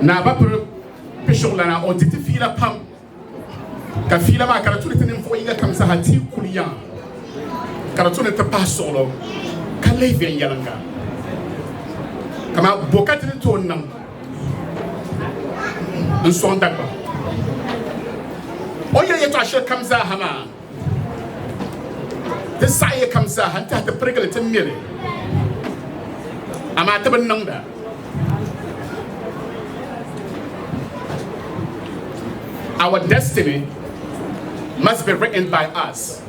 Naa Bapiri Pishuɣulana o di ti fiila pam ka fiila maa ka di tu ni ti ninvuɣ yiŋga kam zaa ti kuli yaŋa ka di tu ni ti pahi suɣulo ka lihi viɛnyɛliŋga kaman bo ka ti ni tooi niŋ n-sɔŋ Dagbaŋ. O ni yɛli yɛtɔɣ shɛli kam zaa ha maa, ti saɣiya kam zaa ha n-tɛhi ti pirigili ti mi li, amaa ti bi niŋda. Our destiny must be written by us,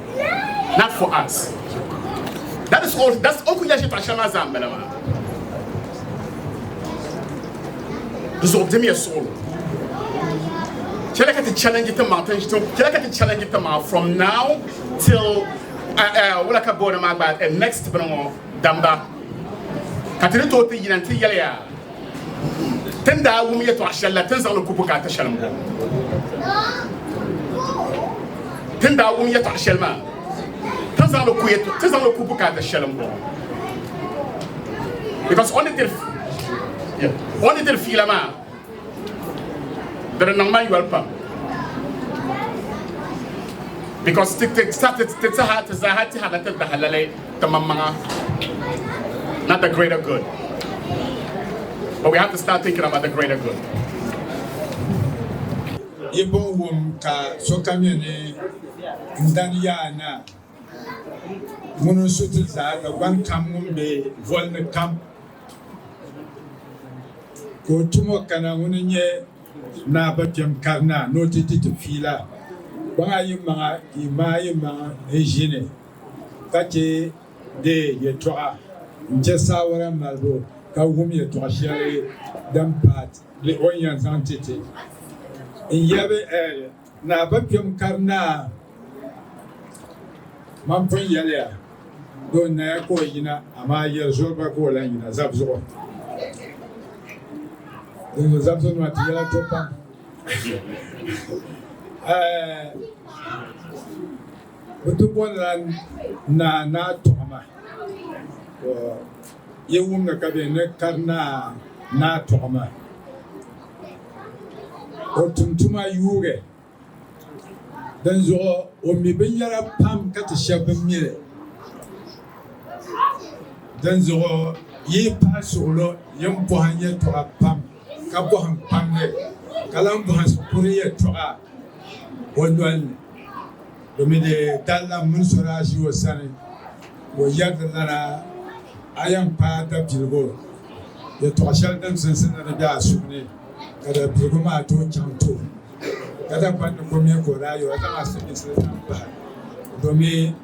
not for us. That is all. That's all. Ku yɛli shɛtɔɣ shɛli maa zaa m-bala maa. Di zuɣu dimiya suɣulo. Chɛli ka ti challenge ti maŋ, chɛli ka ti challenge ti maŋ from now till wula ka booni maa gba next bini ŋɔ damba ka ti ni tooi ti yina nti yɛli ya ti ni daa wum yɛtɔɣ shɛli la ti ni zaŋ li ku bukaata shɛli m-bɔŋɔ. Ti ni daa wum yɛtɔɣ shɛli maa ti ni zaŋ li ku ti zaŋ li ku bukaata shɛli m-bɔŋɔ. Because o ni diri yeah, o ni diri fiila maa di di niŋ ma yoli pam because ti ti ti ti saha ti zaaha tɛhirila ti dahalali ti maŋmaŋa not the greater good but we have to start thinking about the greater good. Yi pun wum ka sokam yɛn ni n dan yaa naa ŋuni n-su ti zaa Dagbaŋ kam ŋun be voli ni kam ka o tumo kana ŋuni n-nyɛ Naa Bakpɛm kari naa ni o ti di ti fiila kpaŋ a yi maŋa ka yi maai yi maŋa n-ʒini ka ti deei yɛtɔɣa n-chɛ saawara malibu ka wum yɛtɔɣ shɛli din paai li o ni yɛn zaŋ ti ti. N yɛbi Naa Bakpɛm kari naa Man pun yɛliya ni o naya ka o yina, amaa yɛli zuɣu gba ka o lan yina zab zuɣu. Dinzuɣu zab zuɣu nima ti yɛla to pam. Bɛ ti bolila naa Naa Tuɣima. Yi wumdi ka bɛ ni kari naa Naa Tuɣima. O tum tuma yuugi. Dinzuɣu o mi binyɛra pam ka ti shɛba bi mi li. Dinzuɣu yi yi pahi suɣulo yin bɔhim yɛtɔɣa pam ka bɔhim kpamli ka lan bɔhim shikuru yɛtɔɣa o noli ni. Domi di dalila m mini so daa ʒi o sani ka o yɛri di lana a yɛn kpaai dabiligu yɛtɔɣ shɛli din tinsi ni di be a suhu ni ka dabiligu maa tooi chaŋ tooni. Ka Dagbaŋ ni ko mi ka o daa yɛl o zaŋ a silimiinsili zaŋ pahi domi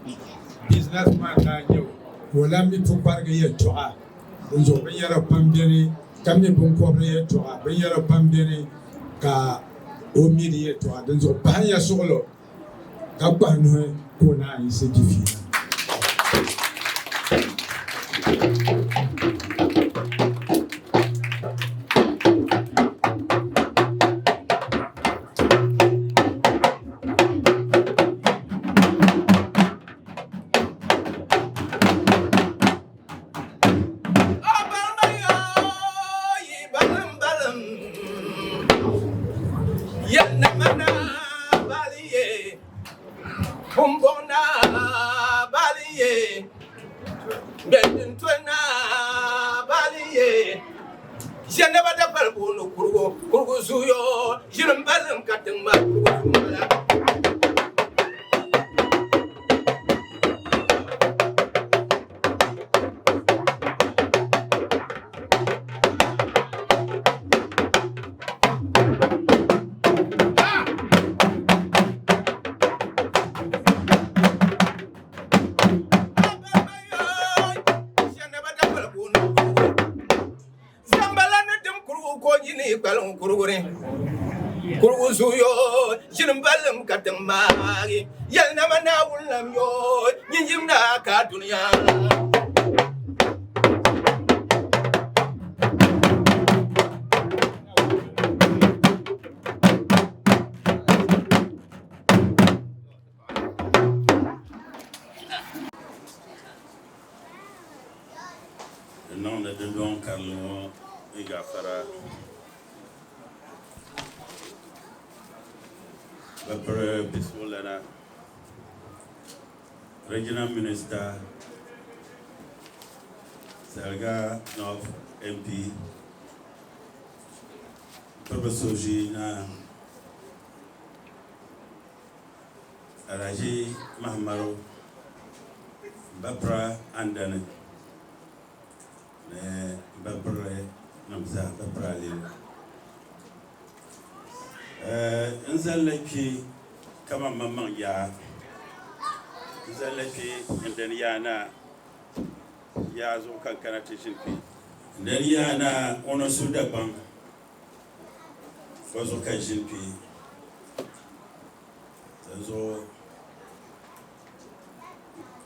business man daa nyɛ o ka o lan mi pukparigi yɛltɔɣa dinzuɣu binyɛra pam beni ka mi binkɔbiri yɛltɔɣa binyɛra pam beni ka o mi di yɛltɔɣa dinzuɣu pahiya suɣulo ka kpahi nuhi ka o naan yiɣisi di fiila. Di niŋdi dundɔŋ karili ŋɔ ni gafara. Bapiri Bismillah, Regional Minister, Salga North MP, Piribi Soji na Alhaji Mahamaru, Bapira Andani ni Bapiri nim zaa, Bapira Aliyu. N zalila kpe kaman maŋmaŋ yaa. N zalila kpe n dini yaa naa yaa zuɣu ka n kana ti ʒini kpe. N dini yaa naa ŋun n su Dagbaŋ o zuɣu ka n ʒini kpe. Dinzuɣu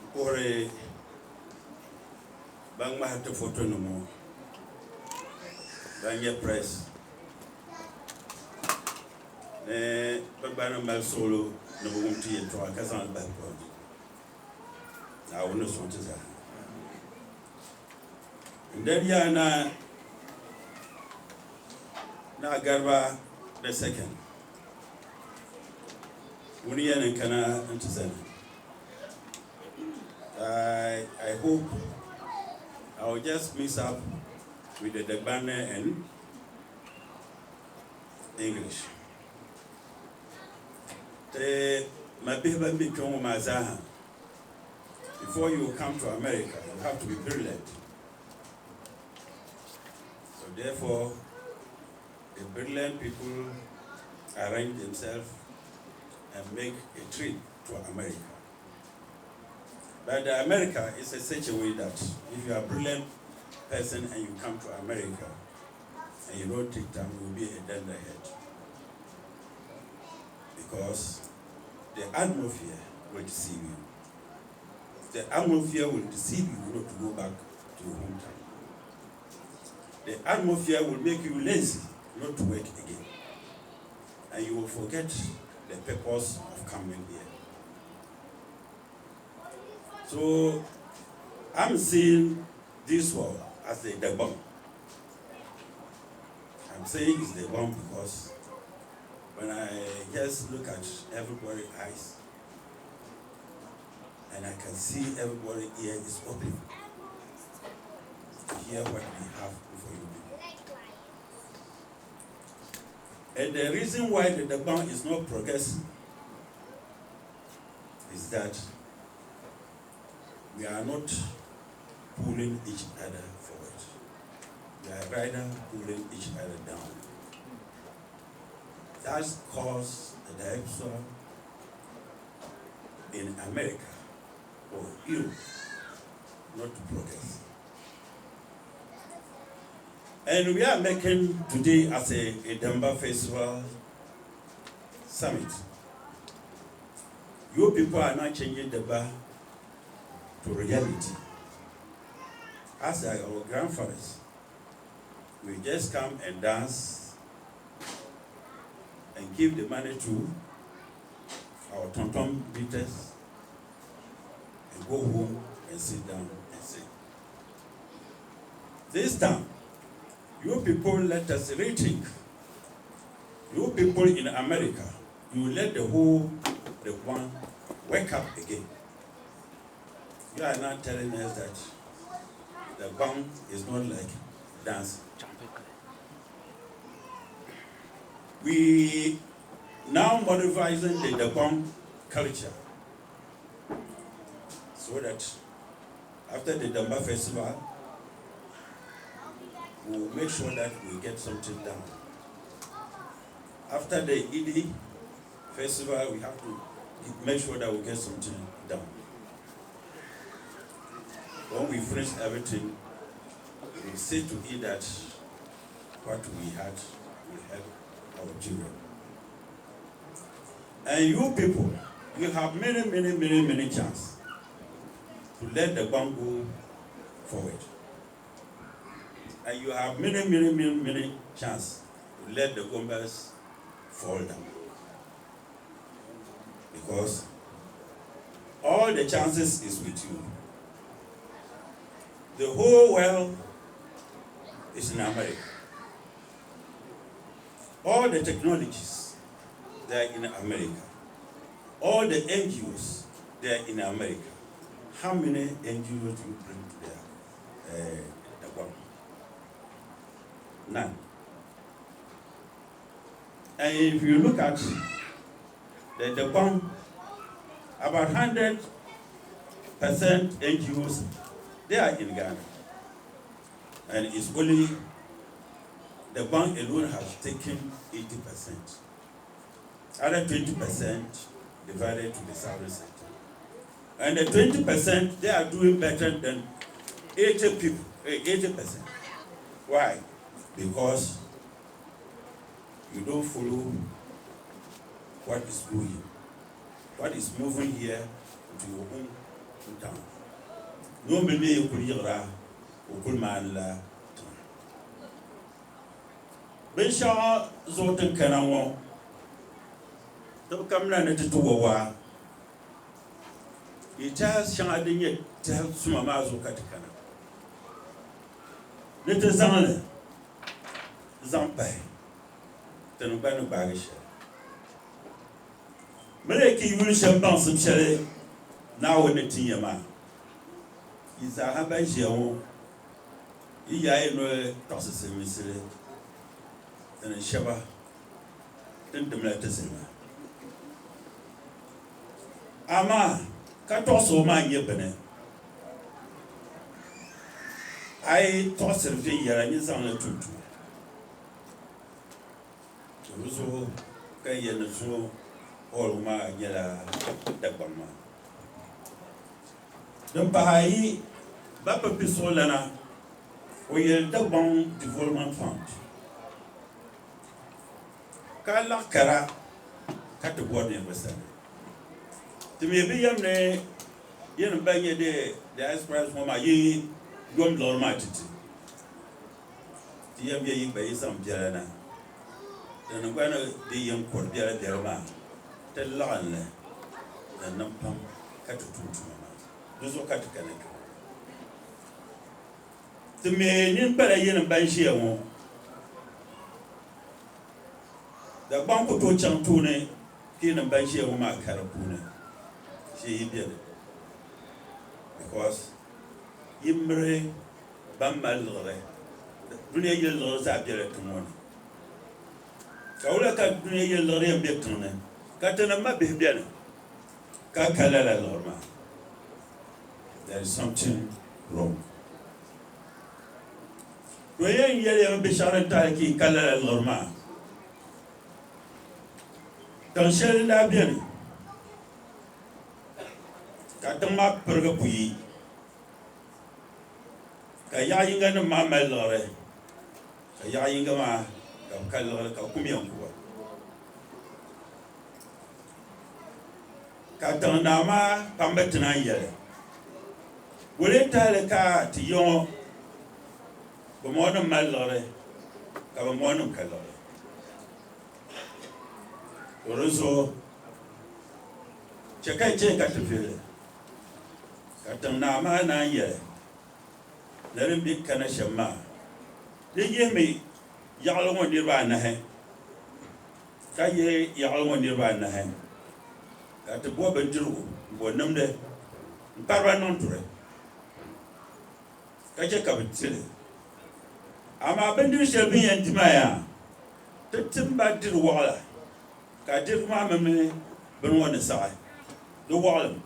n puhiri ban ŋmahi ti fotonima ŋɔ ban nyɛ press. Ni bɛ gba ni mali suɣilo ni bɛ wum ti yɛltɔɣa ka zaŋ li bahi pɔhim. Naawuni ni sɔŋ ti zaa. N dali yaa Naa Gariba the second ŋuni yɛn n kana n-ti zani. I hope I will just mix up with the Dagbani and English. Ti mabihi ban be kpe ŋɔ maa zaaha, before you come to America, you have to be brilliant. So therefore, the brilliant people arrange themselves and make a trip to America. But the America is a such a way that if you are a brilliant person and you come to America and you don't take time, you will be a dunderhead. Because the atmosphere will deceive you. The atmosphere will deceive you not to go back to your hometown. The atmosphere will make you lazy not to work again. And you will forget the purpose of coming here. So I'm seeing this world as a Dagbon. I'm saying it's the bomb because when I just look at everybody's eyes and I can see everybody ear is open to hear what we have for you people. And the reason why the Dagbon is not progressing is that we are not pulling each other forward. We are rather pulling each other down. That's caused the diaspora in America or Europe not to progress. And we are making today as a Damba Festival summit. You people are not changing the bar to reality. As our grandfathers, we just come and dance and give the money to our tom-tom beaters and go home and sit down and sing. This time, you people let us rethink. You people in America, you let the whole, the one, wake up again. You are not telling us that the bomb is not like dance. We now modifying the bomb culture so that after the Damba festival, we'll make sure that we get something done. After the Idi festival, we have to make sure that we get something done. When we finish everything, we say to it that what we had will help our children. And you people, you have many, many, many, many chances to let the bomb go forward. And you have many, many, many, many chances to let the Gombas fall down. Because all the chances is with you. The whole world is in America. All the technologies, they are in America. All the NGOs there in America, how many NGOs do you bring to their Dagbang? None. And if you look at the Dagbang, about 100% NGOs, they are in Ghana. And it's only the bank alone has taken 80%. Other 20% divided to the southern sector. And the 20%, they are doing better than 80 people, 80%. Why? Because you don't follow what is going, what is moving here into your own town. No maybe you could hear o kuli maani la tiŋa. Binshɛɣu zuɣu ti ni kana ŋɔ, ti bi kamina ni ti ti wa waa. Yi tɛha shɛŋa din nyɛ tɛha suma maa zuɣu ka ti kana ni ti zaŋ li zaŋ pahi ti ni gba ni gbaagi shɛli. Miri ka yi yuli shɛm baŋsim shɛli Naawuni ni tin ya maa. Yi zaaha ban ʒiya ŋɔ, yi yaai noli tɔɣisi silimiinsili, ti ni shɛba ti ni dimla ti zilima. Amaa ka tɔɣisibu maa nyɛ bini. A yi tɔɣisiri viɛnyɛla, nyin zaŋ li tum tuma. Di zuɣu ka n yɛli ni zuŋɔ hall maa nyɛla Dagbaŋ maa. Din pahi ayi, Bappa Pisuɣulana, o yɛli Dagbaŋ Development Fund ka laɣ kara ka ti bɔri niriba sani. Ti mi bi yɛm ni yɛn ban nyɛ diasporas ŋɔ maa yi yom liɣiri maa ti ti. Ti yɛn be yi gba yi zaŋ biɛla na, di ni gba ni di yɛn kɔri biɛla biɛri maa, ti laɣim li ni niŋ pam ka ti tum tuma maa. Di zuɣu ka ti kana kpe ŋɔ. Ti mi nini pala yinim ban ʒiya ŋɔ, Dagbaŋ ku tooi chaŋ tooni ka yinim ban ʒiya ŋɔ maa ka di puuni shee yi beni because yi miri ban mali liɣiri, dunia yili liɣiri zaa bela tiŋ ŋɔ ni. Ka wula ka dunia yili liɣiri yɛn be tiŋ ni ka tinim mabihi beni ka ka lala liɣiri maa? There is something wrong. To yɛn yɛliya mi binshɛɣu din tahi ka yi ka lala liɣiri maa. Tiŋ shɛli n-daa beni ka tiŋ maa pirigi buyi. Ka yaɣ yiŋga nim maa mali liɣiri, ka yaɣ yiŋga maa ka bi ka liɣiri, ka kum yɛn ku ba. Ka tiŋ naa maa kpamba ti naan yɛli, Wuli tahili ka ti ya ŋɔ, bɛ mɔɔnim mali liɣiri, ka bɛ mɔɔnim ka liɣiri. To di zuɣu chɛ ka yi chɛ ka ti vihili. Ka tiŋ naa maa naan yɛli, Ni din bi kana shɛm maa, di yihimi yaɣili ŋɔ niriba anahi, ka yihi yaɣili ŋɔ niriba anahi, ka ti bo bindirigu m-bo nimdi m-pari ba niŋ duri, ka chɛ ka bɛ di li. Amaa bindiri shɛli bɛ ni yɛn di maa yaa, ti tim ba diri wɔɣila, ka dirigu maa mini bini ŋɔ ni saɣi di wɔɣilim.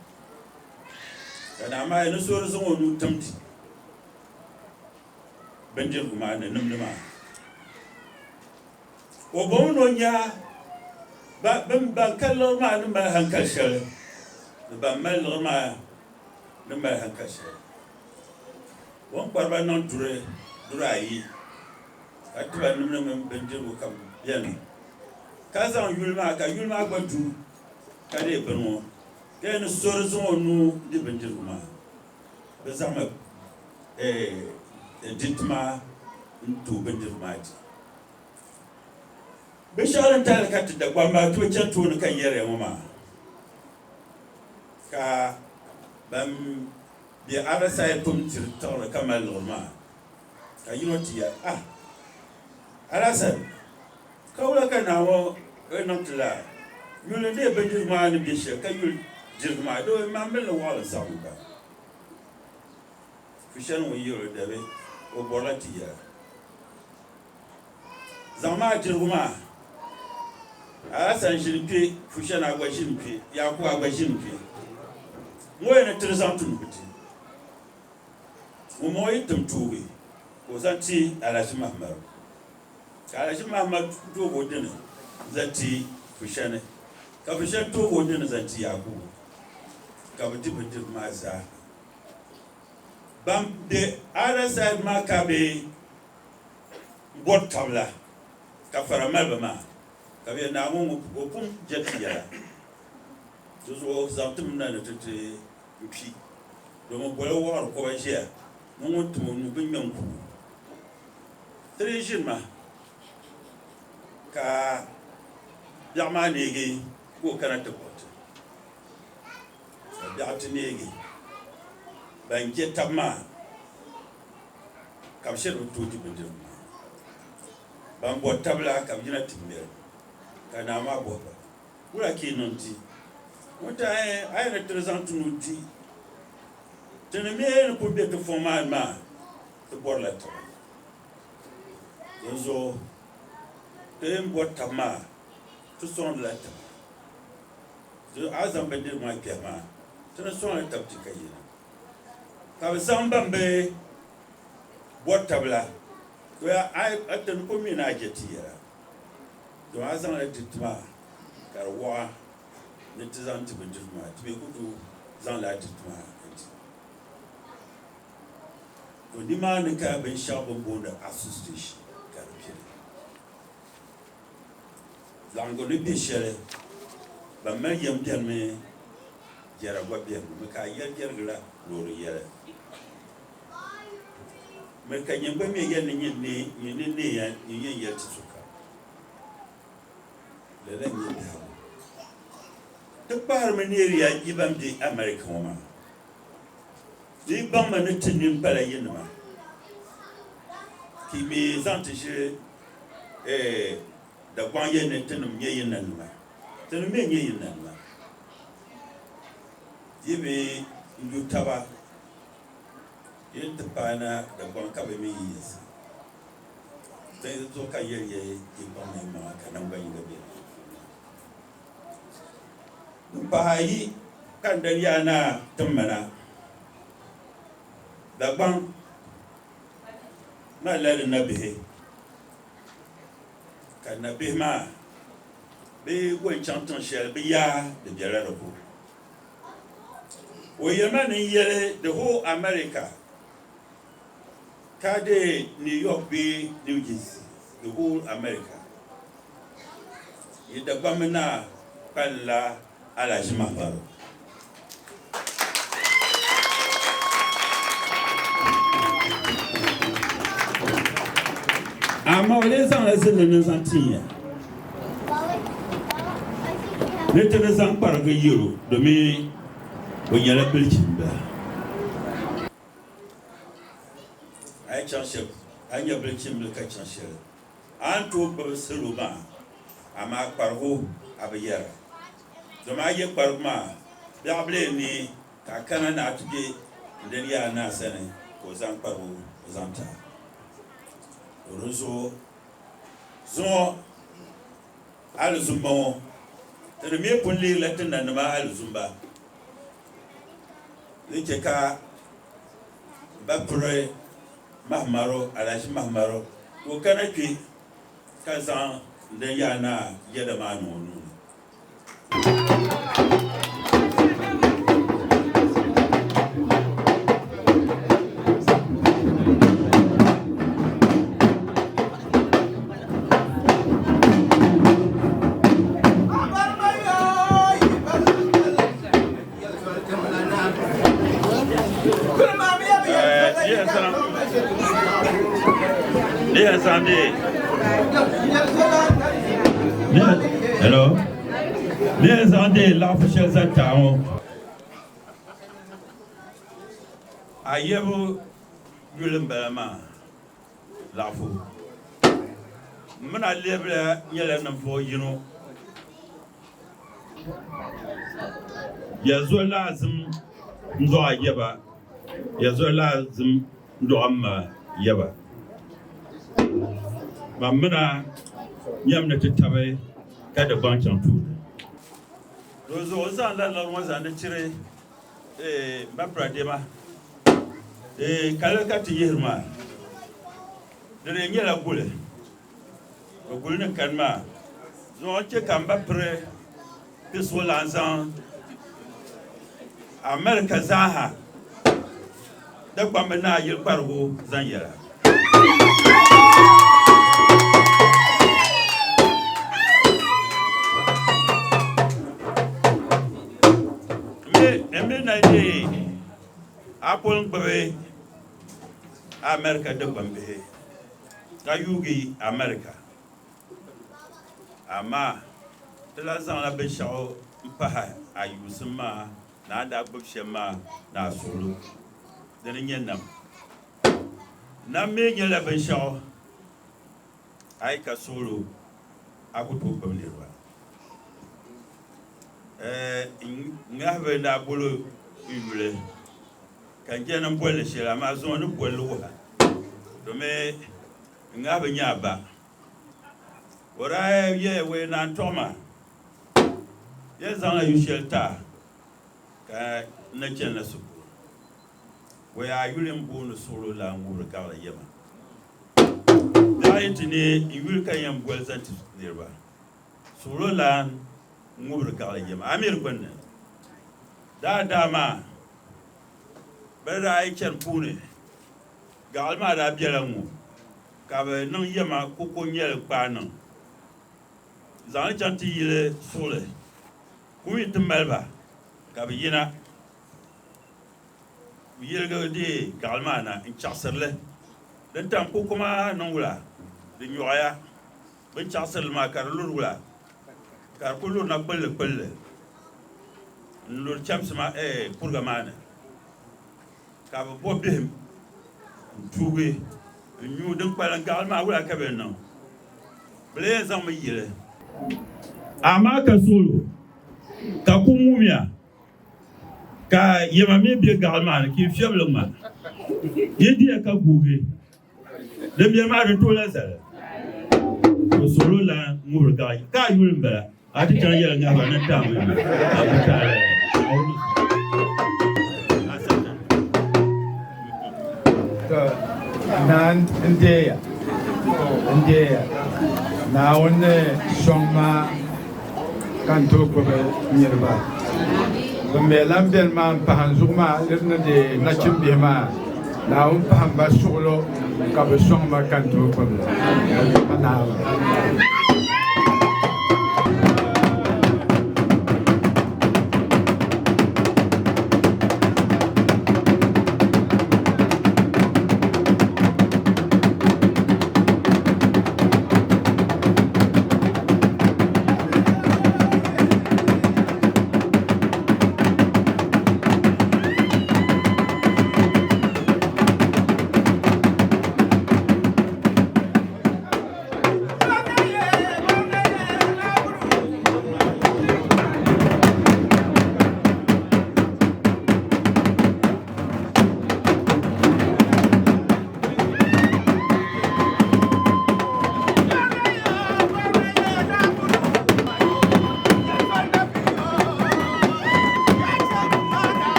Ka naa maa ni so di zaŋ o nuu timdi bindirigu maa ni nimdi maa, o bomi ni o nya ban ka liɣiri maa ni mali hankali shɛli ni ban mali liɣiri maa ni mali hankali shɛli. O ni kpari ba niŋ duri duri ayi ka ti ba nimdi mini bindirigu ka bɛ beni, ka zaŋ yuli maa ka yuli maa gba du ka deei bini ŋɔ. Bɛ ni so di zaŋ o nuu di bindirigu maa, bɛ zaŋmi diriti maa n-ti o bindirigu maa di. Binshɛɣu din tahili ka ti Dagbamba ti bi chani tooni ka yɛriya ŋɔ maa, ka ban be other side pun tiri tiɣiri ka mali liɣiri maa, ka yino ti yɛli, Ah! Alhassan, ka wula ka naa ŋɔ niŋ ti laa? Yuli n-deei bindirigu maa ni be shɛli, ka yuli dirigu maa, doo maŋ bini li wɔɣilim saɣim ba. Fushɛli ŋun yihir o dabi, o bɔrila ti yɛla. Zaŋmi a dirigu maa, Alhassan ʒini kpe, Fushɛni a gba ʒini kpe, Yakubu a gba ʒini kpe. Ŋɔ yɛn ni tiri zaŋ ti nuhi ti. Ŋunbɔŋɔ yi tim tuugi ka o zaŋ ti Alhaji Mahamadu, ka Alhaji Mahamadu toog o dini zaŋ ti Fushɛni, ka Fushɛni toog o dini zaŋ ti Yakubu, ka bɛ di bindirigu maa zaa. Ban be other side maa ka bɛ bɔri tab la, ka fara mali ba maa, ka bɛ yɛli Naawuni ŋɔ o pun je ti yɛla, di zuɣu zaŋ ti mi na ni ti ti n-kpi, domin boli wɔɣiri kɔba ʒiya ni ŋun tim o nuu bɛ ŋme n-ku o. Ti dii ʒini ma ka biɛɣu maa neegi ka o kana ti kpuɣi ti. Ka biɛɣu ti neegi ban je taba maa ka bɛ shiri bi tooi di bindirigu maa. Ban bɔri taba la ka bɛ yina ti ŋmɛri ka naa maa bɔhi ba, Wula ka yi niŋ di? Ŋun ti a yi ni tiri zaŋ ti nuu di, ti ni mi ni kul be ti fɔŋ maa ni maa, ti bɔrila taba. Dinzuɣu ti yi ni bɔri taba maa, ti sɔŋdila taba. Di a zaŋ bindirigu maa kpɛhi maa, ti ni sɔŋla taba ti ka yina. Ka bɛ zaŋ ban bi bɔri taba la, to a ti ni kul mi ni a je ti yɛla. Dama a zaŋla diriti maa ka di wɔɣa ni ti zaŋ ti bindirigu maa, ti mi ku tooi zaŋ lala diriti maa n-di. To nimaani ka binshɛɣu bɛ ni booni association ka di pili. Laɣingu ni be shɛli, ban mali yɛm benimi, jɛra gba benimi, mi ka a yɛli jɛrigu la loori yɛli. Mi ka nyin gba mi yɛli ni nyin ni nyin ni neeya nyin yɛn yɛli ti sokam. Lala n-nyɛ biɛhigu. Ti kpahirimi neeriya yi ban be America ŋɔ maa. Di yi baŋ mi ni ti nini pala yinima, ka yi mi zaŋ ti ʒili Dagbaŋ yɛli ni tinim nyɛ yi nanima. Tinim mi n-nyɛ yi nanima. Yi bi yu taba. Yi ni ti paai na Dagbaŋ ka bɛ mi yi yiɣisi. Di zuɣu ka yɛli ya yi kpaŋmi yi maŋa ka naŋgban yinga be di puuni. Din pahi ayi ka n dan yaa naa tim ma na Dagbaŋ malila di nabihi ka nabihi maa bɛ yɛn chaŋ tiŋ shɛli bɛ yaa di bela di ko. O yɛli ma ni n yɛli the whole America ka deei New York bee New Jersey, the whole America. Yi Dagbamb naa kpalinla Alhaji Mahmaru. Amaa o lee zaŋla zinli ni zaŋ tin ya ni ti di zaŋ kparigi yɛl o domin o nyɛla bilichimba. A yi chaŋ shɛli, a yi nya bilichimbila ka chaŋ shɛli, a ni tooi gbubi salo maa, amaa kparigu a bi yɛra. Domin a yi kparigu maa, biɛɣu bi lee neei ka a kana ni a ti be n-dini yaa naa sani ka o zaŋ kparigu zaŋ ti a. To dinzuɣu zuŋɔ alizumba ŋɔ, ti ni mi pun lihirila ti nanima alizumba ni chɛ ka ba piri Mahamaru, Alhaji Mahamaru, ka o kana kpe ka zaŋ din yaa naa yɛda maa niŋ o nuu ni. Hello. Ni yɛn zaŋ deei laɣafu shɛli zaŋ ti a ŋɔ, a yɛbu yuli m-bala maa, laɣafu. M mini a lɛbila nyɛla ninvuɣ yino. Ya zuɣu laazim n-dɔɣi a yaba, ya zuɣu laazim n-dɔɣi m ma yaba. Man mini a nyam ni ti tabi ka di gbaŋ chaŋ tooni. Dinzuɣu n zaŋ lala liɣiri ŋɔ zaŋ di tiri Mba Piradema. Kali ka ti yihiri maa, di dii nyɛla guli. Bɛ guli ni kani maa zuɣu n-chɛ ka m ba piri Pisuɣu lan zaŋ America zaaha Dagbamba Naa yili kparigu zaŋ yɛla. M mi na deei a pun gbubi America Dagbambihi ka yuugi America. Amaa ti lahi zaŋla binshɛɣu m-pahi a yuusim maa ni a ni daa gbubi shɛm maa ni a suɣilo. Dini n-nyɛ nam. Nam mi nyɛla binshɛɣu a yi ka suɣilo a ku tooi gbubi niriba. N ŋahibu n-daa boli n yuli ka n je ni m boli li shɛli amaa zuŋɔ ni boli li wuhi a domi N ŋahi bi nya a ba. O daa yɛya wee naan tɔɣi ma, Yɛn zaŋla yu shɛli ti a ka n na chanila shikuru. Wee a yuli m-booni suɣilo la n-ŋubiri gaɣili yɛma. Biɛɣu yi ti neei n yuli ka n yɛn boli zaŋ ti niriba. Suɣilo lan ŋubiri gaɣili yɛma. A mi di gbunni? Daadaa maa bɛ daa yi chani puuni. Gaɣali maa daa bela ŋ-ŋɔ ka bɛ niŋ yɛma koko nyɛli kpaa niŋ zaŋ li chaŋ ti yili suɣili kum yi ti mali ba ka bɛ yina bɛ yiligi deei gaɣali maa na n-chaɣisiri li. Din tam koko maa niŋ wula di nyɔɣiya bɛ ni chaɣisiri li maa ka di luri wula ka di kuli lurina kpulli kpulli n-luri chɛmsi maa kuriga maa ni. Ka bɛ bo bihim n-tuugi n-nyu din kpalim gaɣili maa, wula ka bɛ niŋ? Bɛ lee yɛn zaŋmi yili. Amaa ka suɣilo, ka kum ŋumya, ka yɛma mi be gaɣili maa ni, ka yi fiɛbili ŋma. Yi diya ka guugi, din beni maa di tooi la zali. Ka suɣilo lan ŋubiri gaɣili, ka a yuli m-bala, a ti chaŋ yɛli ŋahiba ni taami mi, a ku taai lala. To naa n-deeya, n-deeya. Naawuni ni sɔŋ ma ka n tooi gbubi niriba. Bɛ mi lan beni maa m-pahi n zuɣu maa liri ni di nachimbihi maa. Naawuni pahim ba suɣilo ka bɛ sɔŋ ma ka n tooi gbubi li. Pa Naawuni.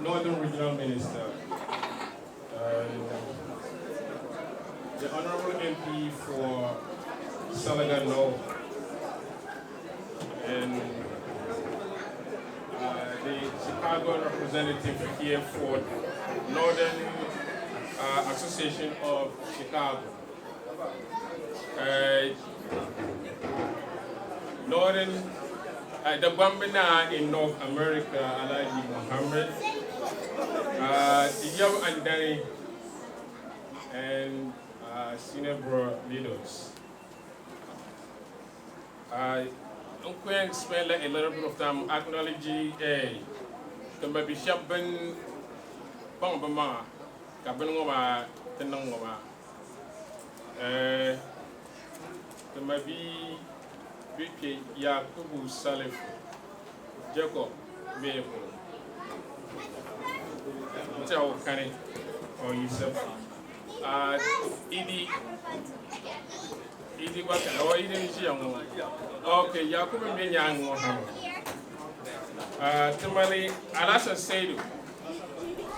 Northern Regional Minister, and the Honorable MP for Salaga North, and the Chicago representative here for Northern Association of Chicago. Northern, Dagbamba Naa in North America, Alhaji Muhammad, Yab Andani, and senior bro leaders. N ku yɛn spend a little bit of time acknowledging ti ma bi shɛba bin kpaŋ bi maŋa ka bini ŋɔ maa ti niŋ ŋɔ maa. Ti ma bi bi kpe Yakubu Salifu Jacob bee bolo n tiɛha o kani or Yusuf Idi Idi gba kani o Idi n ʒiya ŋɔ. Ok, Yakubu n bɛ nyaangi ŋɔ ha ŋɔ. Ti mali Alhassan Seidu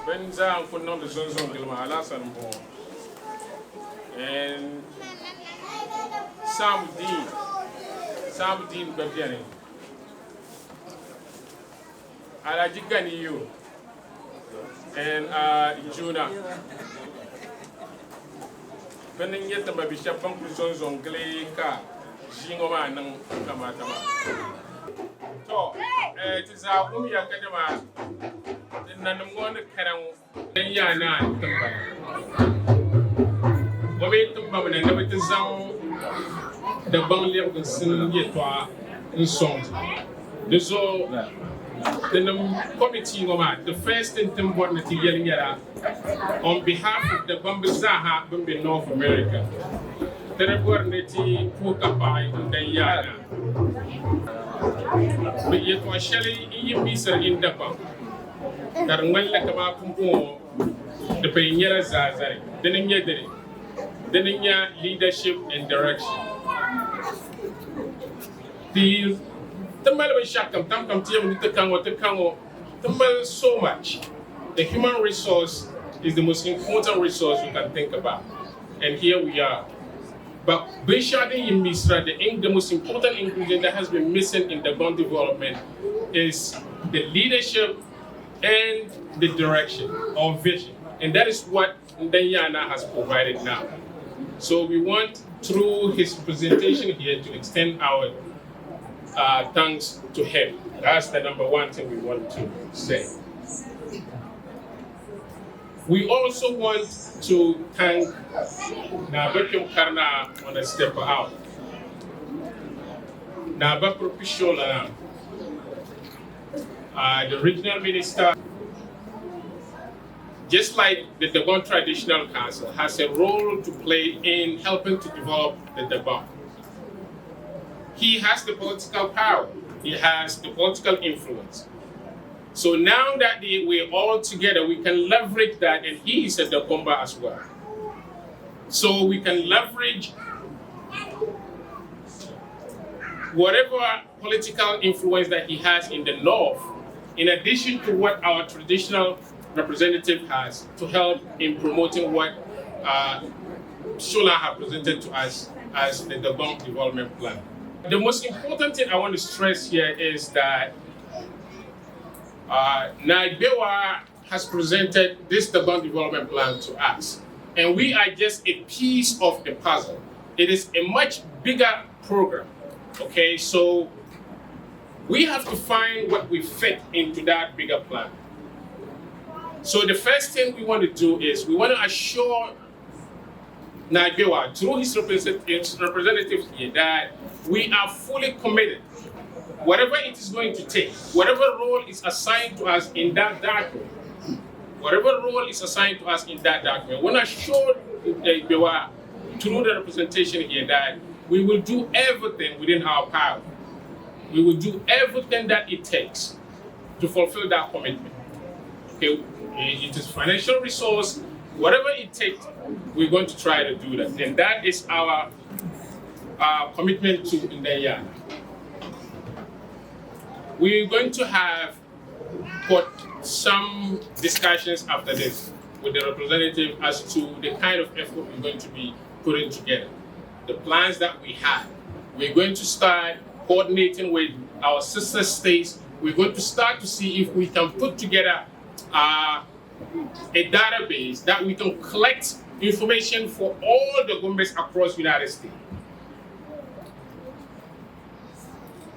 bin zaa n ku niŋdi zonzon gili maa, Alhassan n bɔŋɔ, and Samudeen, Samudeen gba bɛni, Alhaji Ganiyu and Juna bini n nyɛ ti ma bi shɛba ban kuli zonzon gili ka ʒii ŋɔ maa niŋ kamata maa. To ti zaa wumya ka dama ti nanim ŋɔ ni kana ŋɔ din yaa naa timba o mi timba mi na ni bi ti zaŋ Dagbaŋ lɛbiginsim yɛtɔɣa n sɔŋ ti. Di zuɣu tinim committee ŋɔ maa, the first thing ti ni bɔri ni ti yɛli nyɛla on behalf of Dagbamba zaaha bin be North America, ti di bɔri ni ti puhi ka paɣi n dan yaa naa. Bɛ yɛtɔɣ shɛli n yi miisiri in Dagbaŋ ka di ŋmanila kaman pumpɔŋɔ di pun nyɛla zaazali. Dini n-nyɛ dini? Dini n-nyɛ leadership and direction. Ti ti mali binshɛɣu kam tam kam ti yɛn ni ti ka ŋɔ ti ka ŋɔ ti mali so much. The human resource is the most important resource you can think about, and here we are. But binshɛɣu din yi misira, the most important ingredient that has been missing in Dagbon development is the leadership and the direction or vision, and that is what Ndanyana has provided now. So we want, through his presentation here, to extend our thanks to him. That's the number one thing we want to say. We also want to thank Nabakim Karna on a step out. Nabakru Pishola, the regional minister, just like the Dagbon Traditional Council, has a role to play in helping to develop the Dagbon. He has the political power, he has the political influence. So now that we're all together, we can leverage that, and he is a Dagomba as well. So we can leverage whatever political influence that he has in the north, in addition to what our traditional representative has, to help in promoting what Shola have presented to us as the Dagbon Development Plan. The most important thing I want to stress here is that Nagbewa has presented this Dagbon Development Plan to us, and we are just a piece of the puzzle. It is a much bigger program, okay? So we have to find what we fit into that bigger plan. So the first thing we want to do is we want to assure Nagbewa, through his representatives here, that we are fully committed. Whatever it is going to take, whatever role is assigned to us in that document, whatever role is assigned to us in that document, we want to assure Nagbewa, through the representation here, that we will do everything within our power. We will do everything that it takes to fulfill that commitment. Okay, it is financial resource, whatever it takes, we're going to try to do that. And that is our commitment to Ndayana. We're going to have got some discussions after this with the representative as to the kind of effort we're going to be putting together, the plans that we have. We're going to start coordinating with our sister states. We're going to start to see if we can put together a database that we can collect information for all the Dagombe across the United States.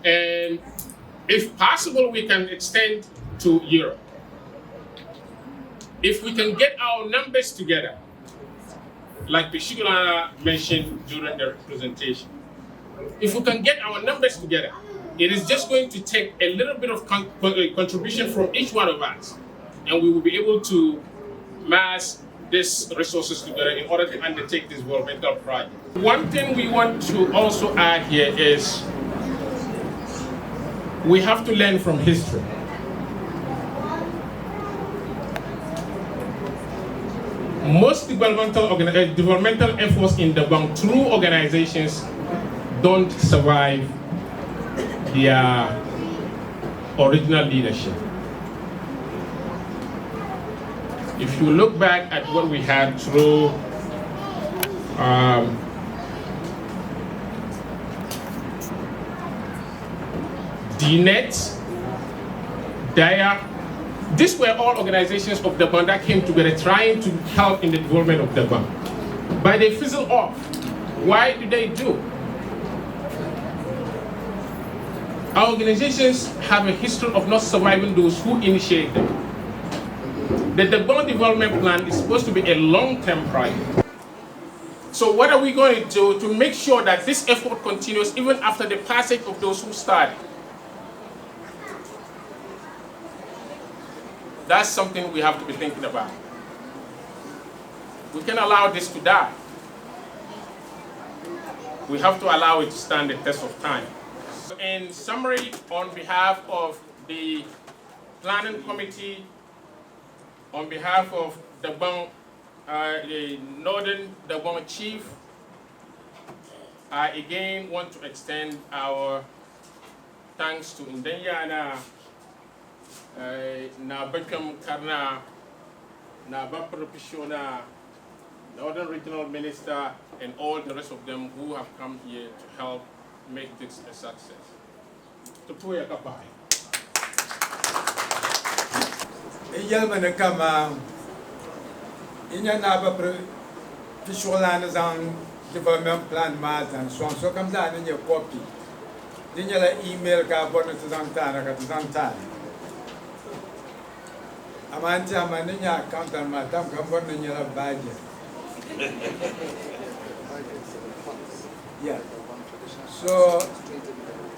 And if possible, we can extend to Europe. If we can get our numbers together, like Pishigulana mentioned during the presentation, if we can get our numbers together, it is just going to take a little bit of contribution from each one of us, and we will be able to mass these resources together in order to undertake this developmental project. One thing we want to also add here is we have to learn from history. Most developmental efforts in Dagbang through organizations don't survive their original leadership. If you look back at what we had through DNet, DIA, these were all organizations of Dagbang that came together trying to help in the development of Dagbang. But they fizzled off. Why do they do? Our organizations have a history of not surviving those who initiate them. The Dagbang Development Plan is supposed to be a long-term project. So what are we going to do to make sure that this effort continues even after the passage of those who started? That's something we have to be thinking about. We can't allow this to die. We have to allow it to stand the test of time. In summary, on behalf of the Planning Committee, on behalf of Dagbang, the Northern Dagbang Chief, I again want to extend our thanks to Ndanyana, Naa Bekem Karnah, Naa Bapere Pishona, Northern Regional Minister, and all the rest of them who have come here to help make this a success. Tupuya kapai. N yɛlimi ni kaman yi nya Naa Bapere Pishuɣulana ni zaŋ development plan maa zaŋ sɔŋ sokam zaa ni nyɛ copy. Di nyɛla email ka a bɔri ni ti zaŋ ti a na ka ti zaŋ ti a na. Amaa n tɛha man ni nyɛ accountant maa tam ka m bɔri ni n nyɛla budget. Yeah. So,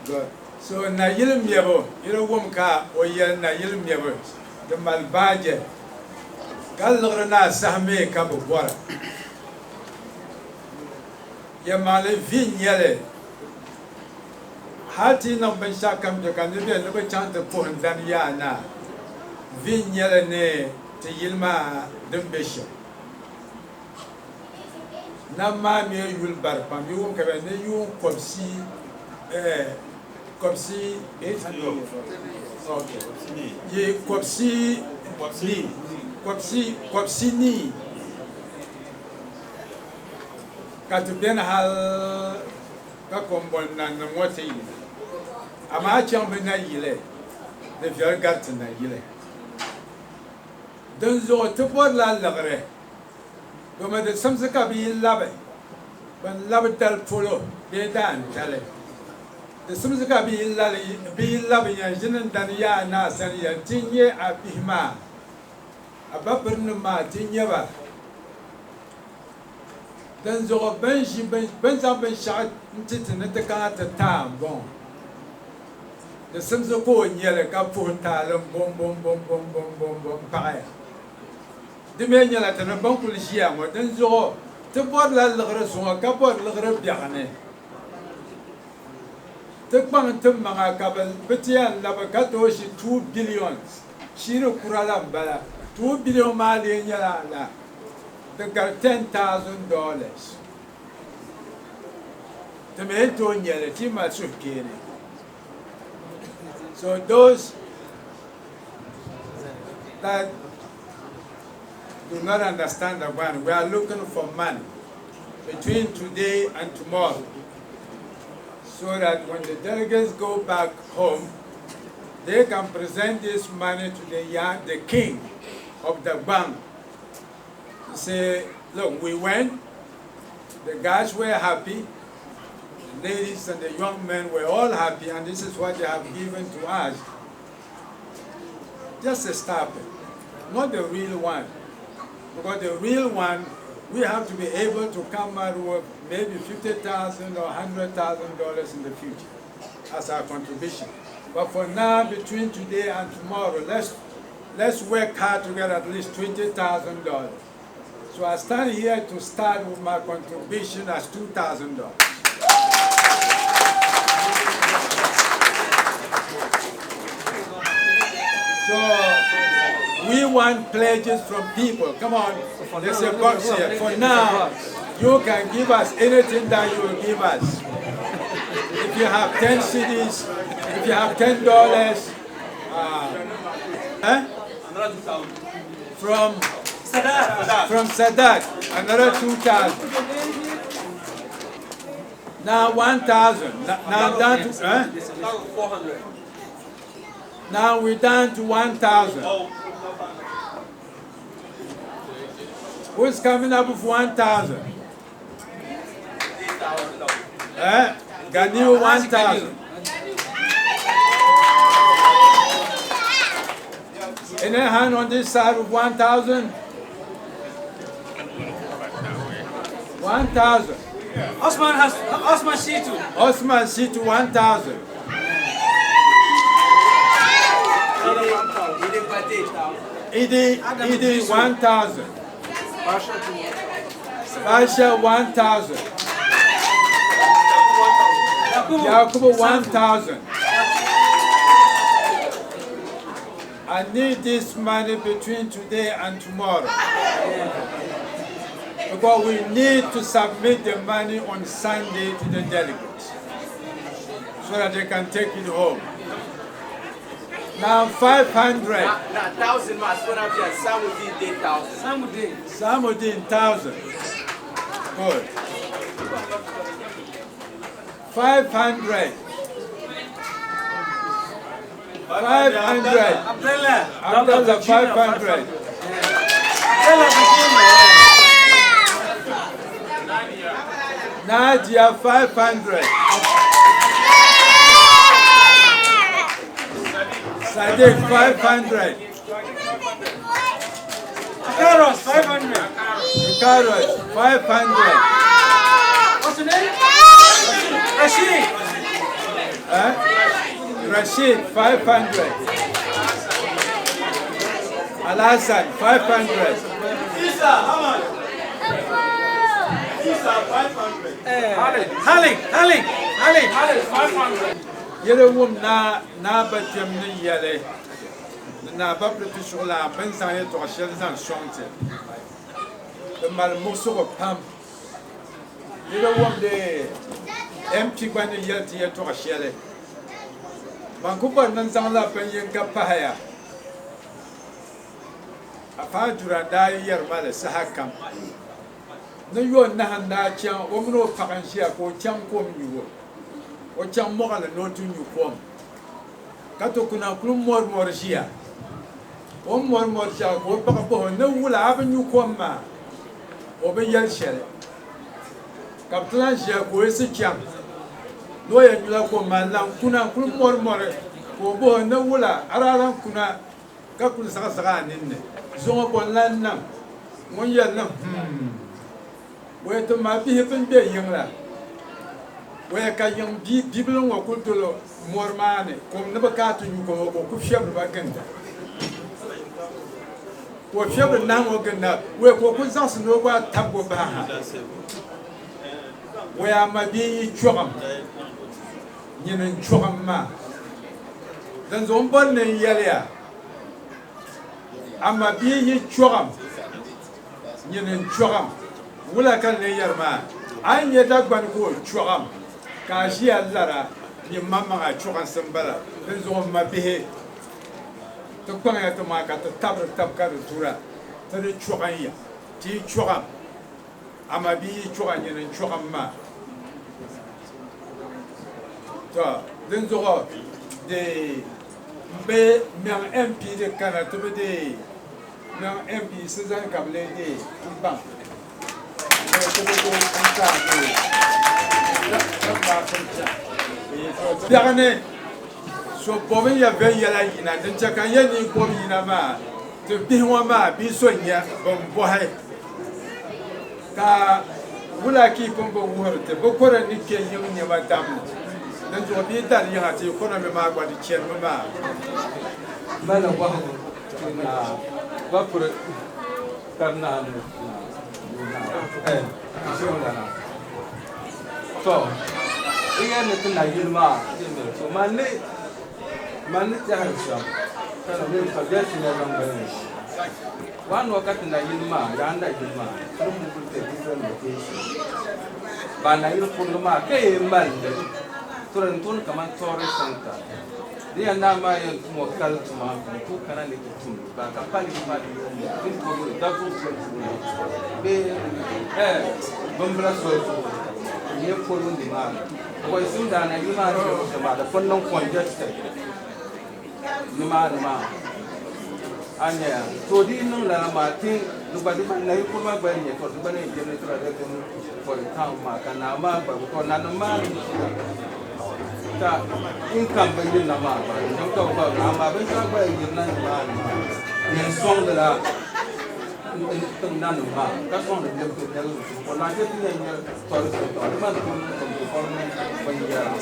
good. So nayili mɛbu, yi di wum ka o yɛli nayili mɛbu di mali budget ka liɣiri ni a saha mi ka bi bɔra. Yɛlimaŋli vi n-nyɛ li hal ti yi niŋ binshɛɣu kam kpe ka niriba yɛli ni bɛ chaŋ ti puhi n-dani yaa naa, vi n-nyɛ li ni ti yili maa din be shɛm. Nam maa mi yuli bari pam, yi wum ka bɛ ni yuun kɔbisi, kɔbisi 800 okay. Yi kɔbisi ni, kɔbisi, kɔbisi ni ka ti beni hal ka kɔmbɔn nanim ŋɔ ti yina. Amaa a chaŋ bɛ nayili, di viɛli gari ti nayili. Dinzuɣu ti bɔrila liɣiri, domi di simsi ka bɛ yi labi bɛn labi dali polo bee daantali. Di simsi ka bɛ yi labi yɛn ʒini n-dani yaa naa sani yɛli, Ti nyɛ a bihi maa, a ba pirinim maa, ti nyɛ ba. Dinzuɣu bɛn ʒi bɛn zaŋ binshɛɣu n-ti ti ni ti kana ti taai m-bɔŋɔ. Di simsi ka o nya li ka puhi taali m-bɔmbɔmbɔmbɔmbɔmbɔmbɔ m-paɣiya. Di mi nyɛla ti ni bɛn kul ʒiya ŋɔ, dinzuɣu ti bɔrila liɣiri zuŋɔ ka bɔri liɣiri biɛɣu ni. Ti kpaŋ ti maŋa ka bɛ ti yɛn labi ka tooi ʒi 2 billions shiiri kura la m-bala. 2 billion maa lee nyɛla ala? Di gari $10,000. Ti mi ni tooi nya li, ti yi mali suhukpeeni. So those. that do not understand Dagbani, we are looking for money between today and tomorrow, so that when the delegates go back home, they can present this money to the king of Dagbang. Say, look, we went, the guys were happy, the ladies and the young men were all happy, and this is what they have given to us. Just a stop it, not the real one. Because the real one, we have to be able to come out with maybe $50,000 or $100,000 in the future as our contribution. But for now, between today and tomorrow, let's work hard to get at least $20,000. So I stand here to start with my contribution as $2,000. So we want pledges from people. Come on, there's a box here. For now, you can give us anything that you will give us. If you have 10 cedis, if you have $10, From Sadat. From Sadat, another 2,000. Now 1,000. Now down to, 400. Now we're down to 1,000. Who's coming up with 1,000? Ganiu 1,000. Any hand on this side with 1,000? 1,000. Osman has Osman Shitu. Osman Shitu 1,000. Idi 1,000. Basha 1,000. Yakubu 1,000. I need this money between today and tomorrow. Because we need to submit the money on Sunday to the delegates so that they can take it home. Now 500. Now 1,000 Samudin 10,000. Samudin. Samudin 1,000. Good. 500. 500. Abdullah. Abdullah 500. Abdullah Virginia. Nadia 500. Sadiq 500. Karos 500. Karos 500. What's your name? Rashid. Huh? Rashid 500. Alhassan 500. Isa, how much? Isa 500. Halik, Halik, Halik, Halik 500. Yɛrɛ wum na na ba kpɛm ni yɛli na ba pili suɣula bin zaŋ yɛltɔɣa shɛli zaŋ sɔŋ ti bi mali muɣusigu pam yɛrɛ wum di MP gba ni yɛli ti yɛltɔɣa shɛli ban ku bɔri ni zaŋla bin yinga pahaya afa dura daa yɛri ma li saha kam ni yo nahi n daa chaŋ o mini o paɣa n ʒiya ka o chaŋ kom nyubu o chaŋ mɔɣili ni o ti nyu kom ka to kuna kuli mɔri mɔri ʒiya o mɔri mɔri ʒiya ka o paɣa bahi o ni wula a bi nyu kom maa o bi yɛli shɛli ka bi ti lan ʒiya ka o yiɣisi chaŋ ni o yɛn nyula kom maa n lan kuna kuli mɔri mɔri ka o bahi o ni wula a daa lan kuna ka kuli zaɣa zaɣa a ninni zuŋɔ bɔ n lan niŋ ŋun yɛli ni o yɛ ti ma bihi bin be yiŋ la o yɛ ka yiŋ bibili ŋɔ kuli dolo mɔri maa ni kom ni bi ka ti nyu kom ka o ku fiɛbiri ba ginda ka o fiɛbiri nahi ŋɔ ginda o yɛ ka o ku zaɣisi ni o gba tabi o bahi ha o yɛ a ma bia yi chɔɣim nyini n chɔɣim maa dinzuɣu n bɔri ni n yɛliya a ma bia yi chɔɣim nyini n chɔɣim wula ka n lee yɛri maa a yi nyɛ Dagbani ka o chɔɣim ka a ʒiya lara nyini maŋmaŋ a chɔɣinsi n bala dinzuɣu n ma bihi Ti kpaŋya ti maŋa ka ti tabiri tab ka di tura, ti di chɔɣin ya. Ti yi chɔɣim, amaa bɛ yi chɔɣa nyini n-chɔɣim maa. Tɔ! Dinzuɣu di m-be mɛŋ MP di kana ti bi deei mɛŋ MP si zani ka bɛ lee deei m-baŋ ni ti bi tooi n-taai deei ti maa pun chaŋ. Biɛɣu ni so bɔbi ya viɛnyɛla yina, din chɛ ka n yɛn ni yi bɔbi yina maa, ti bihi ŋɔ maa bɛ so n-nyɛ bɛn bɔhi. Ka wula ka yi pun bi wuhiri ti bɛ kɔre ni kpe yiŋ nɛma damli? Dinzuɣu bɛ yi dari yiŋa ti economy maa gba di chanimi maa. Malila bɔhigu ti naa gba puri kari naa ni naa ʒiɛmlana. Tɔ! N yɛri ni ti nayili maa ti miri so man ni tɛhiri shɛm ka ni mini ka biɛri shɛŋa zaŋ bali ni. Waa nɔ ka ti nayili maa, yaa nayili maa, ti ni move to a different location. Ba nayili kurili maa ka yi mali li turi n-tuni kaman tourist center. Di ya naa maa yɛn tum o kali tuma n-tooi kana ni ti tum li ba ka pali yi maa di yɛn nyɛ din tooi yuli Dazuɣu soli puuni bee eh Bimbila soli puuni n-nyɛ polo nimaani. Bɔisim daa nayili maa ni be shɛm maa di pun niŋ congested. Nimaani maa a nya ya to di yi niŋ lala maa ti di gba di gba nayi kuri maa gba yɛn nyɛ to di gba na yɛn generate la revenue for the town maa ka naa maa gba to nanim maa ni ʒiya ka income bi yirina maa gba di chɛmi ka bi gba amaa binshɛɣu gba yɛn yirina nimaani maa yɛn sɔŋdi la tiŋ nanim maa ka sɔŋdi lɛbigi lɛbigi o lahi chɛ ti yɛn nyɛ tourist center di maa ni tooi niŋ some development binyɛra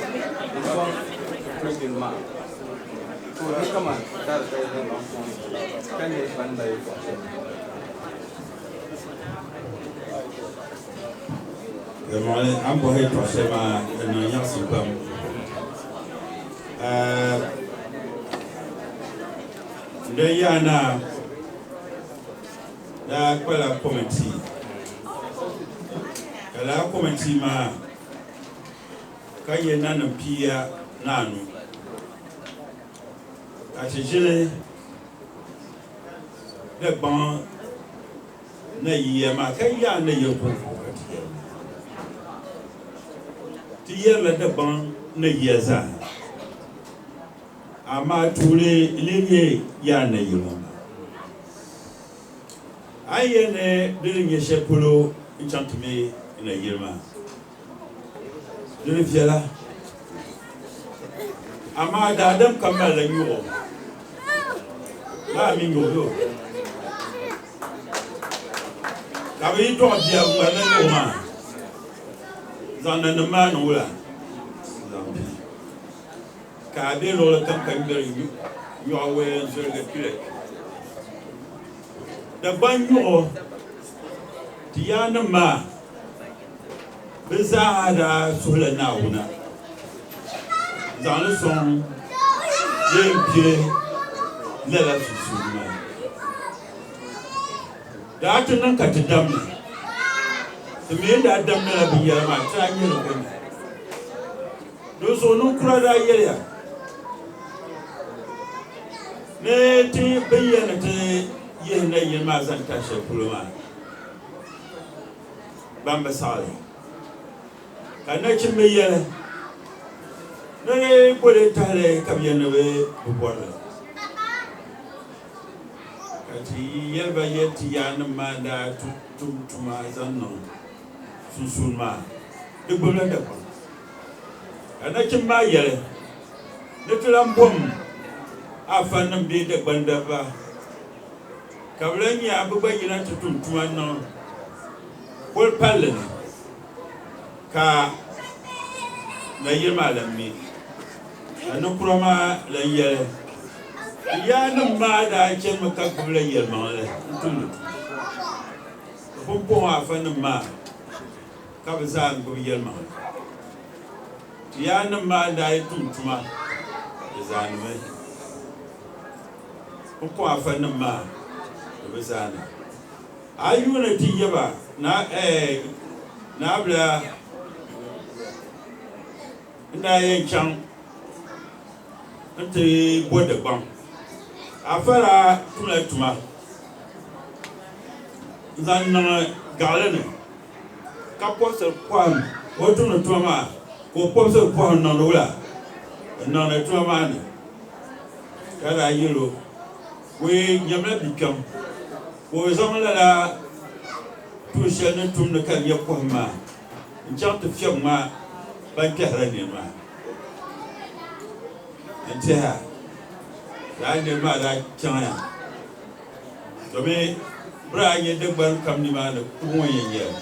n sɔŋ region maa. To di kaman dari ka yi niŋ puuni ka nyɛ ban mali yɛtɔɣ shɛli. Yɛlimaŋli, a ni bɔhi yɛtɔɣ shɛli maa di niŋ nyaɣisim pam. N dan yaa naa daa kpala kɔmitii, ka lala kɔmitii maa ka yɛ nanim pia ni anu, ka ti ʒili Dagbaŋ nayiya maa ka yaa nayiya kɔŋko ka ti yɛri li. Ti yɛrila Dagbaŋ nayiya zaa, amaa tuuli n-lee nyɛ yaa nayili ŋɔ maa. A yi yɛli ni di ni nyɛ shɛli polo n-chaŋ ti me nayili maa, Di ni viɛla, amaa daadam kam malila nyuɣu. Lala mi nyuɣu bɛ o. Ka bɛ yi dɔɣi bia bɛ ŋmarila nyuɣu maa zaŋ nanim maa niŋ wula zaŋ pili. Ka a be luɣili kam ka ŋmɛri nyuɣu waya n-zoligi kpiri. Dagbaŋ nyuɣu ti yaannim maa bɛ zaaha daa suhila Naawuni n-zaŋ li sɔŋ bee m-pili lala sunsuuni maa. Daa ti niŋ ka ti damli, ti mi ni daa damdila binyɛra maa ti daa nyɛ li ko ni. Dinzuɣu ninkura daa yɛliya ni ti bɛ yɛli ni ti yihi nayili maa zaŋ tahi shɛli polo maa, ban bi saɣi li. Ka nachimba yɛli ni di boli tahili ka bɛ yɛli ni bɛ bi bɔri li. Ka ti yɛli ba yɛli ti yaannim maa ni daa tum tuma zaŋ niŋ sunsuuni maa, di gbubila Dagbaŋ. Ka nachimba maa yɛli ni ti lan bom afanim bee Dagbandabba ka bɛ lan nya bɛ gba yina ti tum tuma niŋ poli palli ni, ka nayili maa lan mi. Ka ninkura maa lan yɛli, Ti yaannim maa daa chanimi ka gbibila yɛlimaŋli n-tumdi tuma. Ka pumpɔŋɔ afanim maa ka bɛ zaa gbibi yɛlimaŋli. Ti yaannim maa n-daa yi tum tuma, bɛ zaanimi. Pumpɔŋɔ afanim maa di bi zaana. A yi yuuni ti yaba Naabila n-daa yɛn chaŋ nti bo Dagbaŋ. Afa daa tumla tuma n-zaŋ niŋ gaɣili ni ka pɔbisiri pɔhim. O tumdi tuma maa ka o pɔbisiri pɔhim niŋdi wula? N-niŋdi tuma maa ni. Ka daa yɛl o, Wee, nyamila bikpɛm ka o zaŋ lala tuun shɛli ni tumdi ka di nyɛ pɔhim maa n-chaŋ ti fiɛbi ŋma ban kpɛhirila niriba maa. N tɛha lala niriba maa daa chaŋya domi bɛ daa nya Dagbani kam nimaani kubu ŋɔ yɛn nyɛli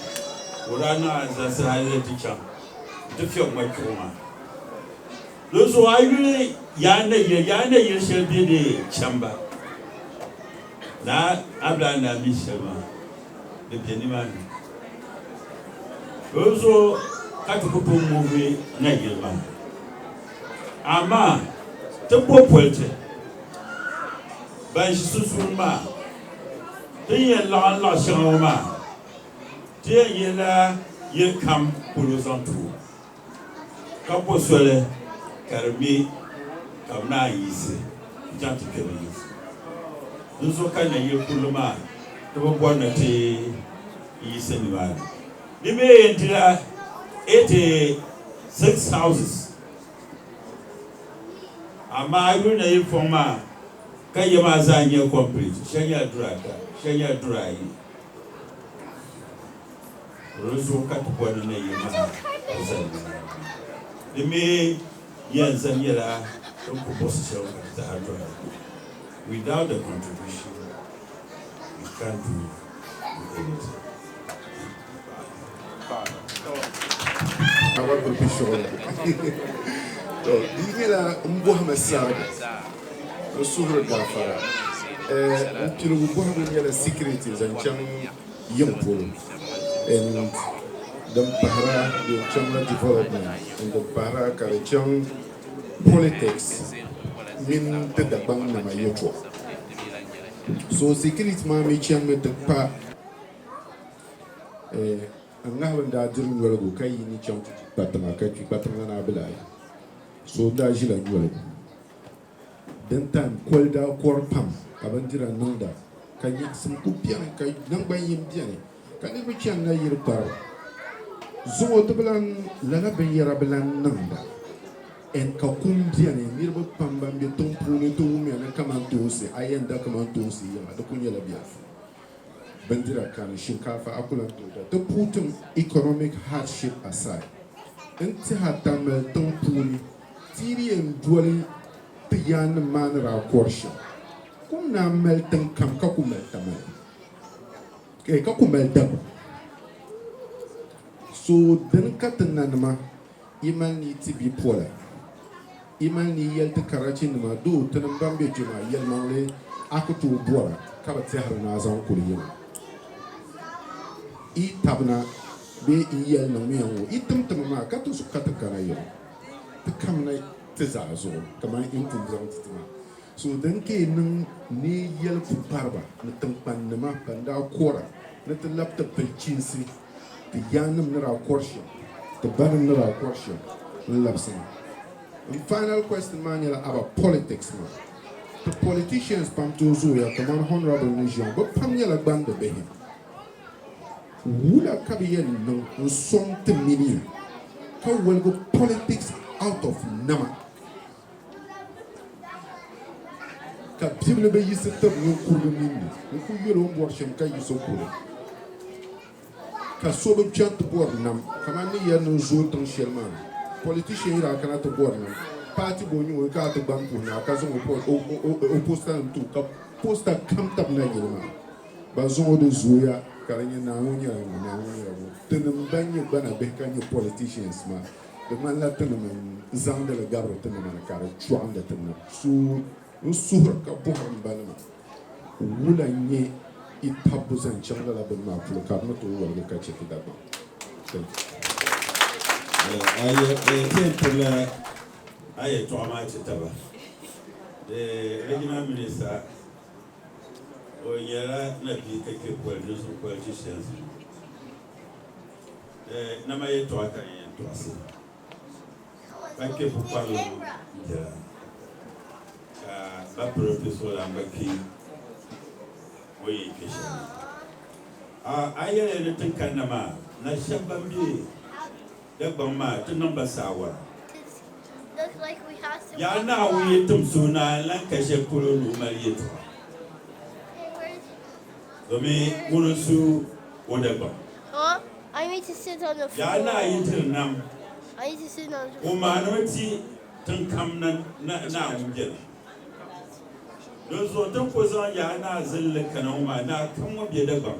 ka o daa niŋ ansarisi hali ti chaŋ nti fiɛbi ŋma chuɣu maa. Dinzuɣu a yuli yaa nayili, yaa nayili shɛli bɛ di chamba. Naa Abdulai ni daa mi shɛli maa, di be nimaani. Dinzuɣu ka ti ku tooi ŋubi nayili maa. Amaa ti bo politi ban ʒi sunsuuni maa, ti ni yɛn laɣim laɣ shɛŋa ŋɔ maa, ti yɛn yihila yili kam polo zaŋ ti o. Ka bo soli ka di mi ka bɛ naan yiɣisi n-chaŋ ti kpe bɛ yinsi. Dinzuɣu ka nayili kurili maa ti bi bɔri ni ti yiɣisi nimaani. Di mi yɛn dila 86 houses, amaa a yuli nayili fɔŋ maa ka ya maa zaa nyɛ complete, shɛli nyɛla duri ata, shɛli nyɛla duri ayi. Di zuɣu ka ti bɔri ni nayili maa ku zani nimaani. Di mi yɛn zani nyɛla din ku buɣisi shɛli ka ti zaa doli. Without the contribution, you can't do anything. To, di yi nyɛla m bɔhimi sarigi, n suhiri gaafara. N piligu bɔhigu nyɛla security zaŋ chaŋ yiŋ polo and din pahira di yɛn chaŋla development and din pahira ka di chaŋ politics mini ti Dagbaŋ nima yɛltɔɣa. So security maa mi chanimi ti kpa n ŋahibu n daa diri nyoligu ka yi ni chaŋ ti kpi kpatiŋa ka kpi kpatiŋa naa bi lahi so n daa ʒila nyoligu. Din time koli daa kɔri pam ka bindira niŋda ka nyaɣisim ku beni ka naŋgban yim beni ka niriba chani na yiri kpariba. Zuŋɔ ti bi lan lala binyɛra bi lan niŋda and ka kum beni niriba pam ban be tiŋ puuni ti wumya ni kamantoonsi a yɛn da kamantoonsi yiŋa di ku nyɛla biɛhifu. Bindira kani shinkaafa a ku lan tooi da. Ti puutim economic hardship aside n tiha Tamale tiŋ puuni Ti di yɛn doli ti yaannim maa ni daa kɔri shɛm, kum naan mali tiŋ kam ka ku mali Tamale, eh, ka ku mali Dagbaŋ. So dini ka ti nanima yi mali ni yi ti bipola, yi mali ni yi yɛli ti karachinima, doo tinim ban be kpe maa, yɛlimaŋli a ku tooi bɔra ka bi tɛhiri ni a zaŋ kuli yiŋa. Yi tabina bee yi yɛli niŋmiya ŋ-ŋɔ, yi tim ti mi maa ka ti zuɣu ka ti kana yiŋa. Ti kamina ti zaa zuɣu kamani n pun zaŋ ti ti maa. So din ka yi niŋ ni yi yɛli pukpariba ni tiŋkpannima ban daa kɔra ni ti labi ti bilichinsi ti yaannim ni daa kɔri shɛm, ti banim ni daa kɔri shɛm n-labisi na. N final question maa nyɛla about politics maa. Ti politicians pam tooi zooya kamani Honourable ni ʒiya ŋɔ, bɛ pam nyɛla gbandi bihi. Wula ka bɛ yɛn niŋ n-sɔŋ ti mini ya ka woligi politics out of nama ka bibili bi yiɣisi tiri ninkurili mini ni n-ku yɛl o ni bɔri shɛm ka yiɣisi kuli ka so bi chani ti bɔri nam kamani ni yɛli ni n zooi tiŋ shɛli maa ni politician yi daa kana ti bɔri nam paati bo n-nyɛ o ka a ti gbaŋ puhi naa ka zaŋ o poster nim ti o ka poster kam tabi nayili maa. Ban zuŋɔ di zooya ka di nyɛ naa ŋɔ nyɛla ŋɔ, naa ŋɔ nyɛla ŋɔ. Tinim ban nyɛ gbana bihi ka nyɛ politicians maa, di ŋmanila tinim n-zaŋdi li gabiri tinima ni ka di chɔɣindi ti nam. So n suhiri ka bɔhiri m banima, wula n-nyɛ yi tabbu zaŋ chaŋ lala bini maa polo ka di ni tooi woligi ka chɛ ti Dagbaŋ? Thank you. A yɛn pirila a yɛltɔɣa maa ti taba. The regional minister O nyɛla nabia ka kpe poli din zuɣu politicians ni. Nama yɛltɔɣa ka n yɛn tɔɣisi ka kpe pukparilim biɛla ka Ba piri Pisolan gba kpi o yi kpe shɛli. A a yɛli ni ti kanna maa, na shɛba ban be Dagbaŋ maa ti niŋ ba saawara. Yaa Naawuni yi tim so ni a lan ka shɛli polo ni o mali yɛtɔɣa, domi ŋuni n-su o Dagbaŋ. Yaa Naa yi diri nam, o maanimi ti tiŋ kam na Naawuni beni. Dinzuɣu ti ni ku zaŋ Yaa Naa zilinli kana ŋɔ maa, Naa kam ŋun be Dagbaŋ,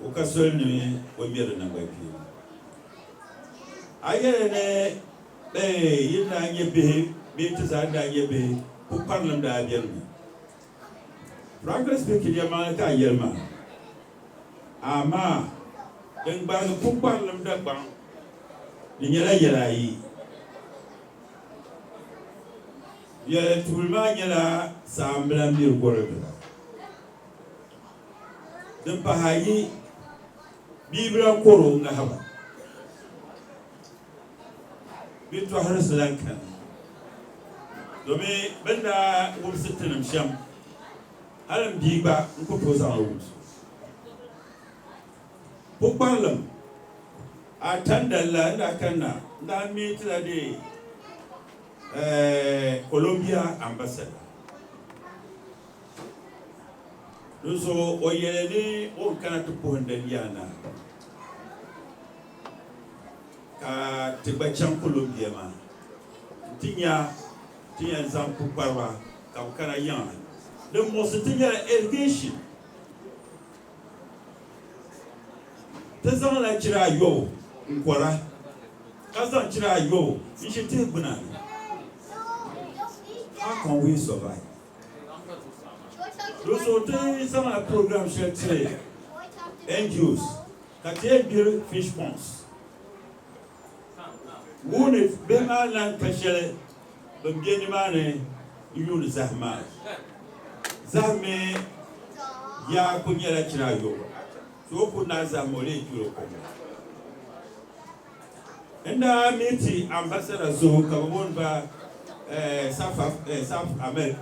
o ka soli ni o ŋmɛ di naŋgbankpeeni. A yɛli ni eei yi ni daa nyɛ bihi bee ti zaa ni daa nyɛ bihi pukparilim daa beni mi. Frankly speaking, yɛlimaŋli ka a yɛli maa, amaa din gbarigi pukparilim Dagbaŋ di nyɛla yɛla ayi. Yɛli tuuli maa nyɛla saambila miri gɔribila. Din pahi ayi, bia kɔr o ŋahiba. Bɛ tɔhirisi lan kani. Domi bɛ ni daa wumsi tinim shɛm, hal m bia gba n ku tooi zaŋ li wums o. Pukparilim, a tandali la n daa kanna n daa meeti la di Colombia ambassador. Dinzuɣu o yɛli ni o ni kana ti puhi n dan yaa naa ka ti gba chaŋ Colombia maa nti nya ti yɛn zaŋ pukpariba ka bɛ kana yiŋa. Din muɣisi ti nyɛla irrigation. Ti zaŋla chira ayɔbu n-kɔra ka zaŋ chira ayɔbu n-ʒi tihi gbuna ni. How can we survive? Dinzuɣu ti zaŋla program shɛli tiri NGOs ka ti yɛn gbiri fish ponds. Wuuni bihi maa lan ka shɛli bɛn be nimaani n-yuuni zahim maa. Zahim mi yaa kuli nyɛla chira ayɔbu, so o ku naai zahim o lee kpiri o kom ni. N daa meeti ambassador so ka bɛ booni ba South America,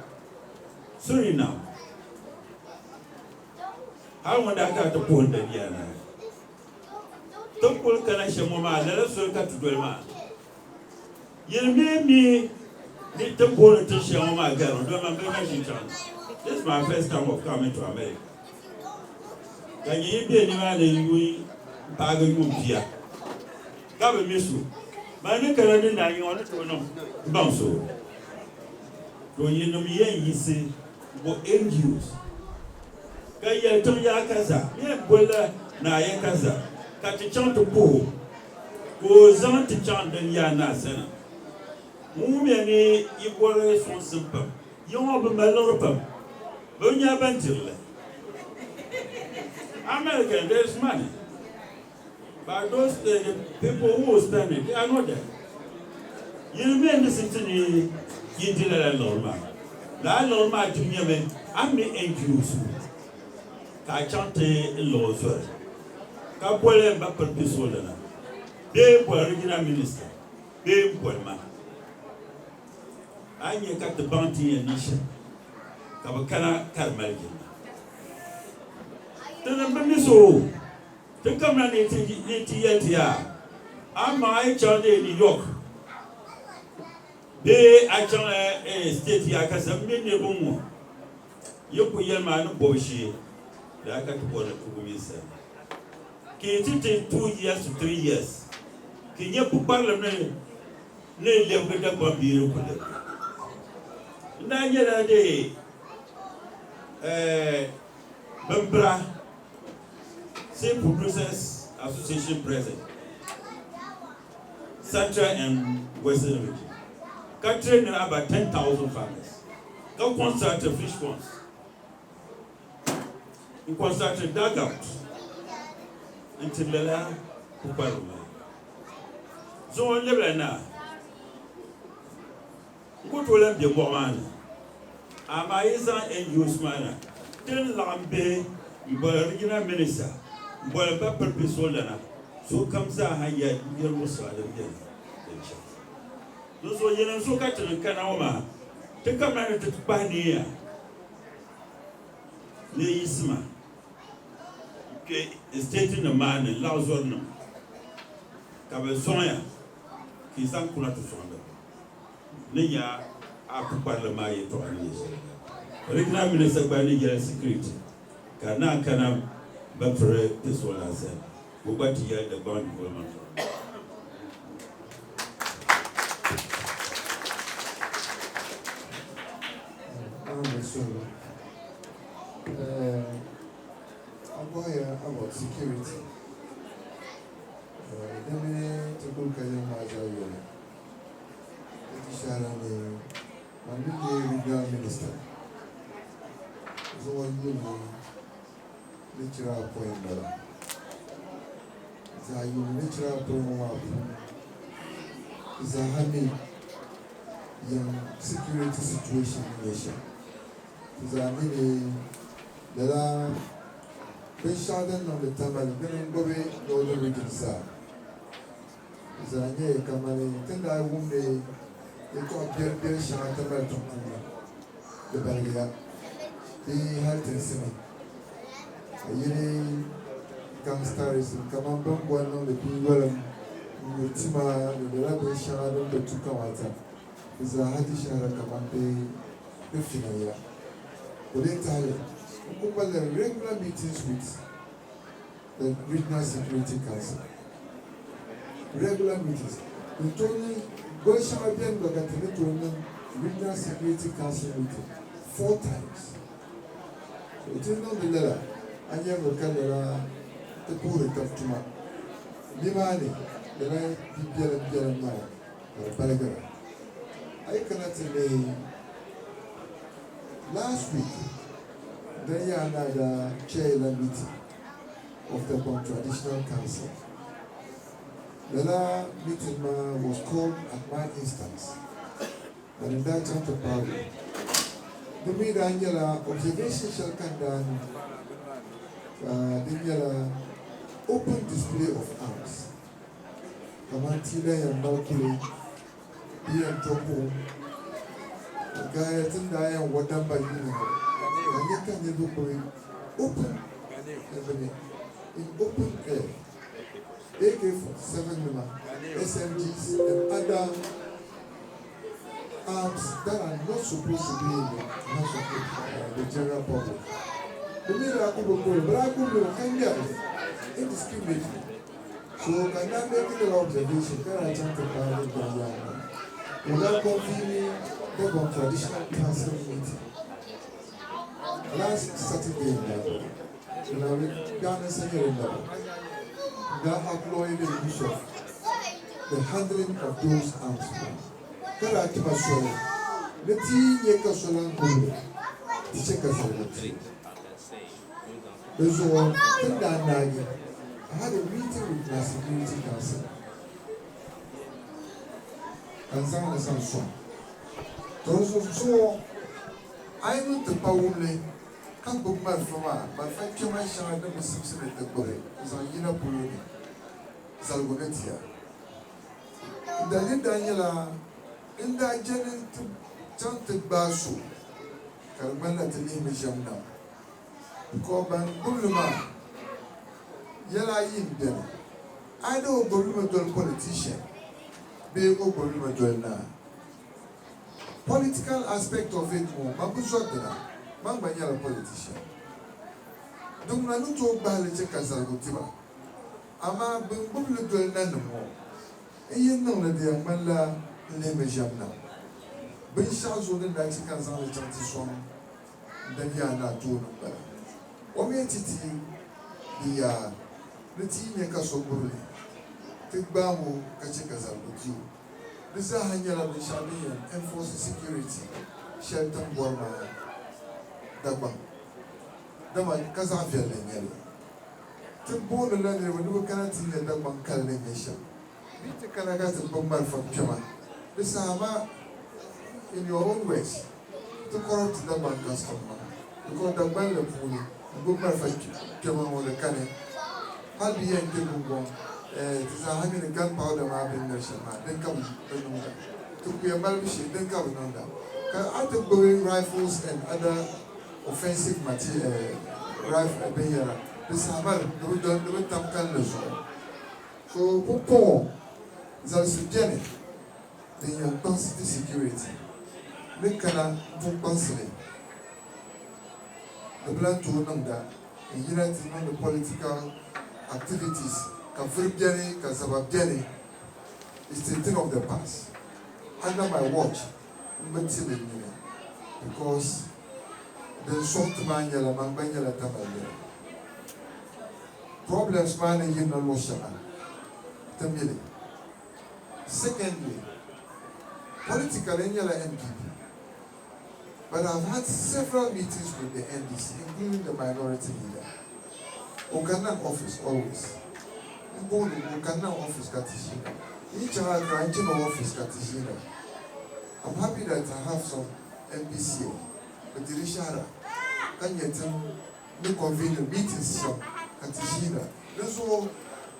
Suriname. Hali ŋun daa kana ti puhi n daliya na. Ti ni kuli kana shɛm ŋɔ maa, lala soli ka ti doli maa. Yili mi mi ni ti ni booni tin shɛli ŋɔ maa gari mi, doli man bɛ na ʒi chaŋ. This is my first time of coming to America. Ka nyɛ yi be nimaani yuun paagi yuun pia ka bi mi so. Man ni kana din daa nyɛ ŋɔ ni tooi niŋ m-baŋ so. To yinim yɛn yiɣisi bo NGOs ka yɛli tiŋ yaa ka za bɛ yɛn bolila Naa ya ka za ka ti chaŋ ti puhi o ka o zaŋ ti chaŋ din yaa naa sani. N wumiya ni yi bɔri sɔŋsim pam, yi ŋɔ bi mali liɣiri pam, bɛ bi nya ban diri li. American, there is money, but those the people who will spend it, they are not there. Yili mi ni si ti ni yi di lala liɣiri maa. Lala liɣiri maa ti nyɛmi a ni mi NGOs ka a chaŋ ti n-liɣi o zoli ka boli m ba piri pisoolana bee m-boli regional minister bee m-boli ma. A ni nya ka ti baŋ ti ni yɛn niŋ shɛm ka bɛ kana ka di mali jilima. Tinim bi mi so o. Ti kamina ni ti yɛli ti yaa, amaa a yi chaŋ dee New York bee a chaŋ state yaakasa m-mi niriba ŋ-ŋɔ, yi ku yɛli ma a ni bɔbu shee, lala ka ti bɔri ni ti wum yi sani. Ka yi ti ti 2 years to 3 years ka yi nya pukparilim ni ni lɛbigi Dagbaŋ bee di ku lɛbigi. N daa nyɛla dee bimbira Seed Producers Association President, Central and Western Region, ka train about 10,000 farmers, ka construct fish ponds, n construct dugout n-ti lala pukpariba maa. Zuŋɔ n lebila naa, n ku tooi lahi be mɔɣu maa ni, amaa yi zaŋ NGOs maa na ti ni laɣim bihi m-boli Regional Minister m-boli ba piripi solidana sokam zaa ha ya yɛlimuɣisira din beni din chaŋ. Dinzuɣu yinim so ka ti ni kana ŋɔ maa. Ti kamina ni ti ti kpahi neeya ni yiɣisima n-kpe state nim maa ni n-laɣi zɔri nim ka bɛ sɔŋ ya ka yi zaŋ kuna ti sɔŋdi ba ni nya a pukparili maa yɛltɔɣa ni nyɛ shɛli. Regional Minister gba ni yɛli security ka naan kana ba piri ti suɣulansi ka o gba ti yɛli Dagbaŋ Development Fund. A bɔhiya about security. Di mini ti kuli ka yɛm maa zaa yoli. Ti shɛhira ni man ni nyɛ regional minister zuŋɔ yuuni lecturer appoint bala. Zaɣ yini lecturer appoint ŋɔ maa puuni zaaha mi yɛm security situation ni nyɛ shɛm. Ti zaa mi ni lala binshɛɣu din niŋdi Tamale dini n-gbubi Northern Region zaa. Di zaa nyɛ kamani ti ni daa wumdi yɛltɔɣa biɛri biɛri shɛŋa Tamale tiŋ puuni di baligiya bee hali tinsi ni ka yili gangsterism kamani bɛ ni boli niŋdi binyolim n-nyuri tima ni lala binshɛŋa din bi tu kamata di zaaha di shɛhira kamani bɛ di finaya. Ka o lee tahili n kuli malila regular meetings with the Regional Security Council. Regular meetings. Din tooi niŋ goli shɛŋa beni gba ka ti ni tooi niŋ Regional Security Council meeting 4 times. So ti niŋdi lala a nyɛrimi ka lala ti puhiri tab tuma. Nimaani lala bi biɛlim biɛlim maa ka di baligira. A yi kana ti lihi last week dan yaa naa daa chair la meeting of the Dagbaŋ Traditional Council. Lala meeting maa was called at my instance ka ni daa chaŋ ti paagi o. Di mi daa nyɛla observation shɛli ka n daa niŋ ka di nyɛla open display of arms kamani ti lan yɛn mali kuli di yɛn to buɣim ka gaya ti ni daa yɛn wa damba yuuni ŋɔ ka n nya ka niriba gbubi open bini in open air AK-47 nima, SMGs and other arms that are not supposed to be in the hands of the general public. Di mi daa kuli bi gbubi li, bɛ daa gbubi li mi ka ŋmɛri li indiscriminately. So ka n daa make lala observation ka daa chaŋ ti paagi Gbaŋ Yaa maa. Ka o daa convene Dagbaŋ Traditional Council meeting last Saturday n-daa bala. Di daa bi Ghana nyɛ din laba n-daa outlaw the use of the handling of those arms maa ka daa tima soli ni ti yi nya ka so lan gbubi li ti che ka zaligu ti o. Di zuɣu ti ni daa naagi I had a meeting with my security council ka n zaŋ li zaŋ sɔŋ. To di zuɣu zuŋɔ a yi niŋ ti kpa wumli ka gbubi malifa maa, malifa kpɛma shɛŋa din bi simsi ni ti gbubi n-zaŋ yina polo ni zaligu ni ti a. N daliri daa nyɛla n daa je ni n ti chaŋ ti gbaai so ka di ŋmanila ti lihimi ʒiɛm nam. Because ban gbubi li maa yɛla ayi m-beni, either o gbubi li mi doli politician bee o gbubi li mi doli naa. Political aspect of it ŋɔ, man bi zɔri dina, man gba nyɛla politician. Din ŋuna ni tooi gbahi li che ka zaligu diba. Amaa bɛn gbubi li doli nanim ŋɔ, n yi niŋ li di yɛn ŋmanila n lihimi ʒiɛm nam. Binshɛɣu zuɣu din daa che ka n zaŋ li chaŋ ti sɔŋ n dabiɛha naa tooni m-bala. O mi ti ti di yaa ni ti yi nya ka so gbubi li, ti gbaam o ka che ka zaligu di o. Di zaaha nyɛla binshɛɣu din yɛn enforce security shɛli ti ni bɔri maa Dagbaŋ, dama ka zaɣ viɛlli n-nyɛ li. Ti booni la niriba ni bɛ kana ti nya Dagbaŋ kali ni nyɛ shɛm. Bɛ yi ti kana ka ti gbubi malifa kpɛma, di saha maa in your own words, ti corrupt Dagbaŋ custom maa because Dagbanli puuni n gbubi malifa kpɛma ŋɔ di kani. Hali bɛ yɛn kpe Gungɔŋ ti zaa ha mi ni gun powder maa bɛ ni mali shɛm maa din ka bɛ niŋda. Ti kuya malibu shee din ka bɛ niŋda. Ka a ti gbubi rifles and other offensive material, rifle binyɛra, di saha di bi doli, di bi tam kalinli zuɣu. So pumpɔŋɔ zalisi beni din yɛn kpaŋsi ti security ni kana m-pun kpaŋsi li. Di bi lahi tooi niŋda n-yina ti niŋdi political activities ka vuri beni ka zaba beni. It's a thing of the past. Under my watch, m bi ti li nini because din sɔŋ ti maa nyɛla man gba nyɛla Tamale nira. Problems maa ni yirina luɣ shɛŋa ti mi li. Secondly, politically n nyɛla NPP but I've had several meetings with the NDC including the minority leader. O kanna n office always. N booni o kanna n office ka ti ʒiina. N yi chaŋ Accra n chani o office ka ti ʒiina. I'm happy that I have some MPs here. Bɛ diri shɛhira ka nyɛ ti ni convene meetings shɛm ka ti ʒiina. Dinzuɣu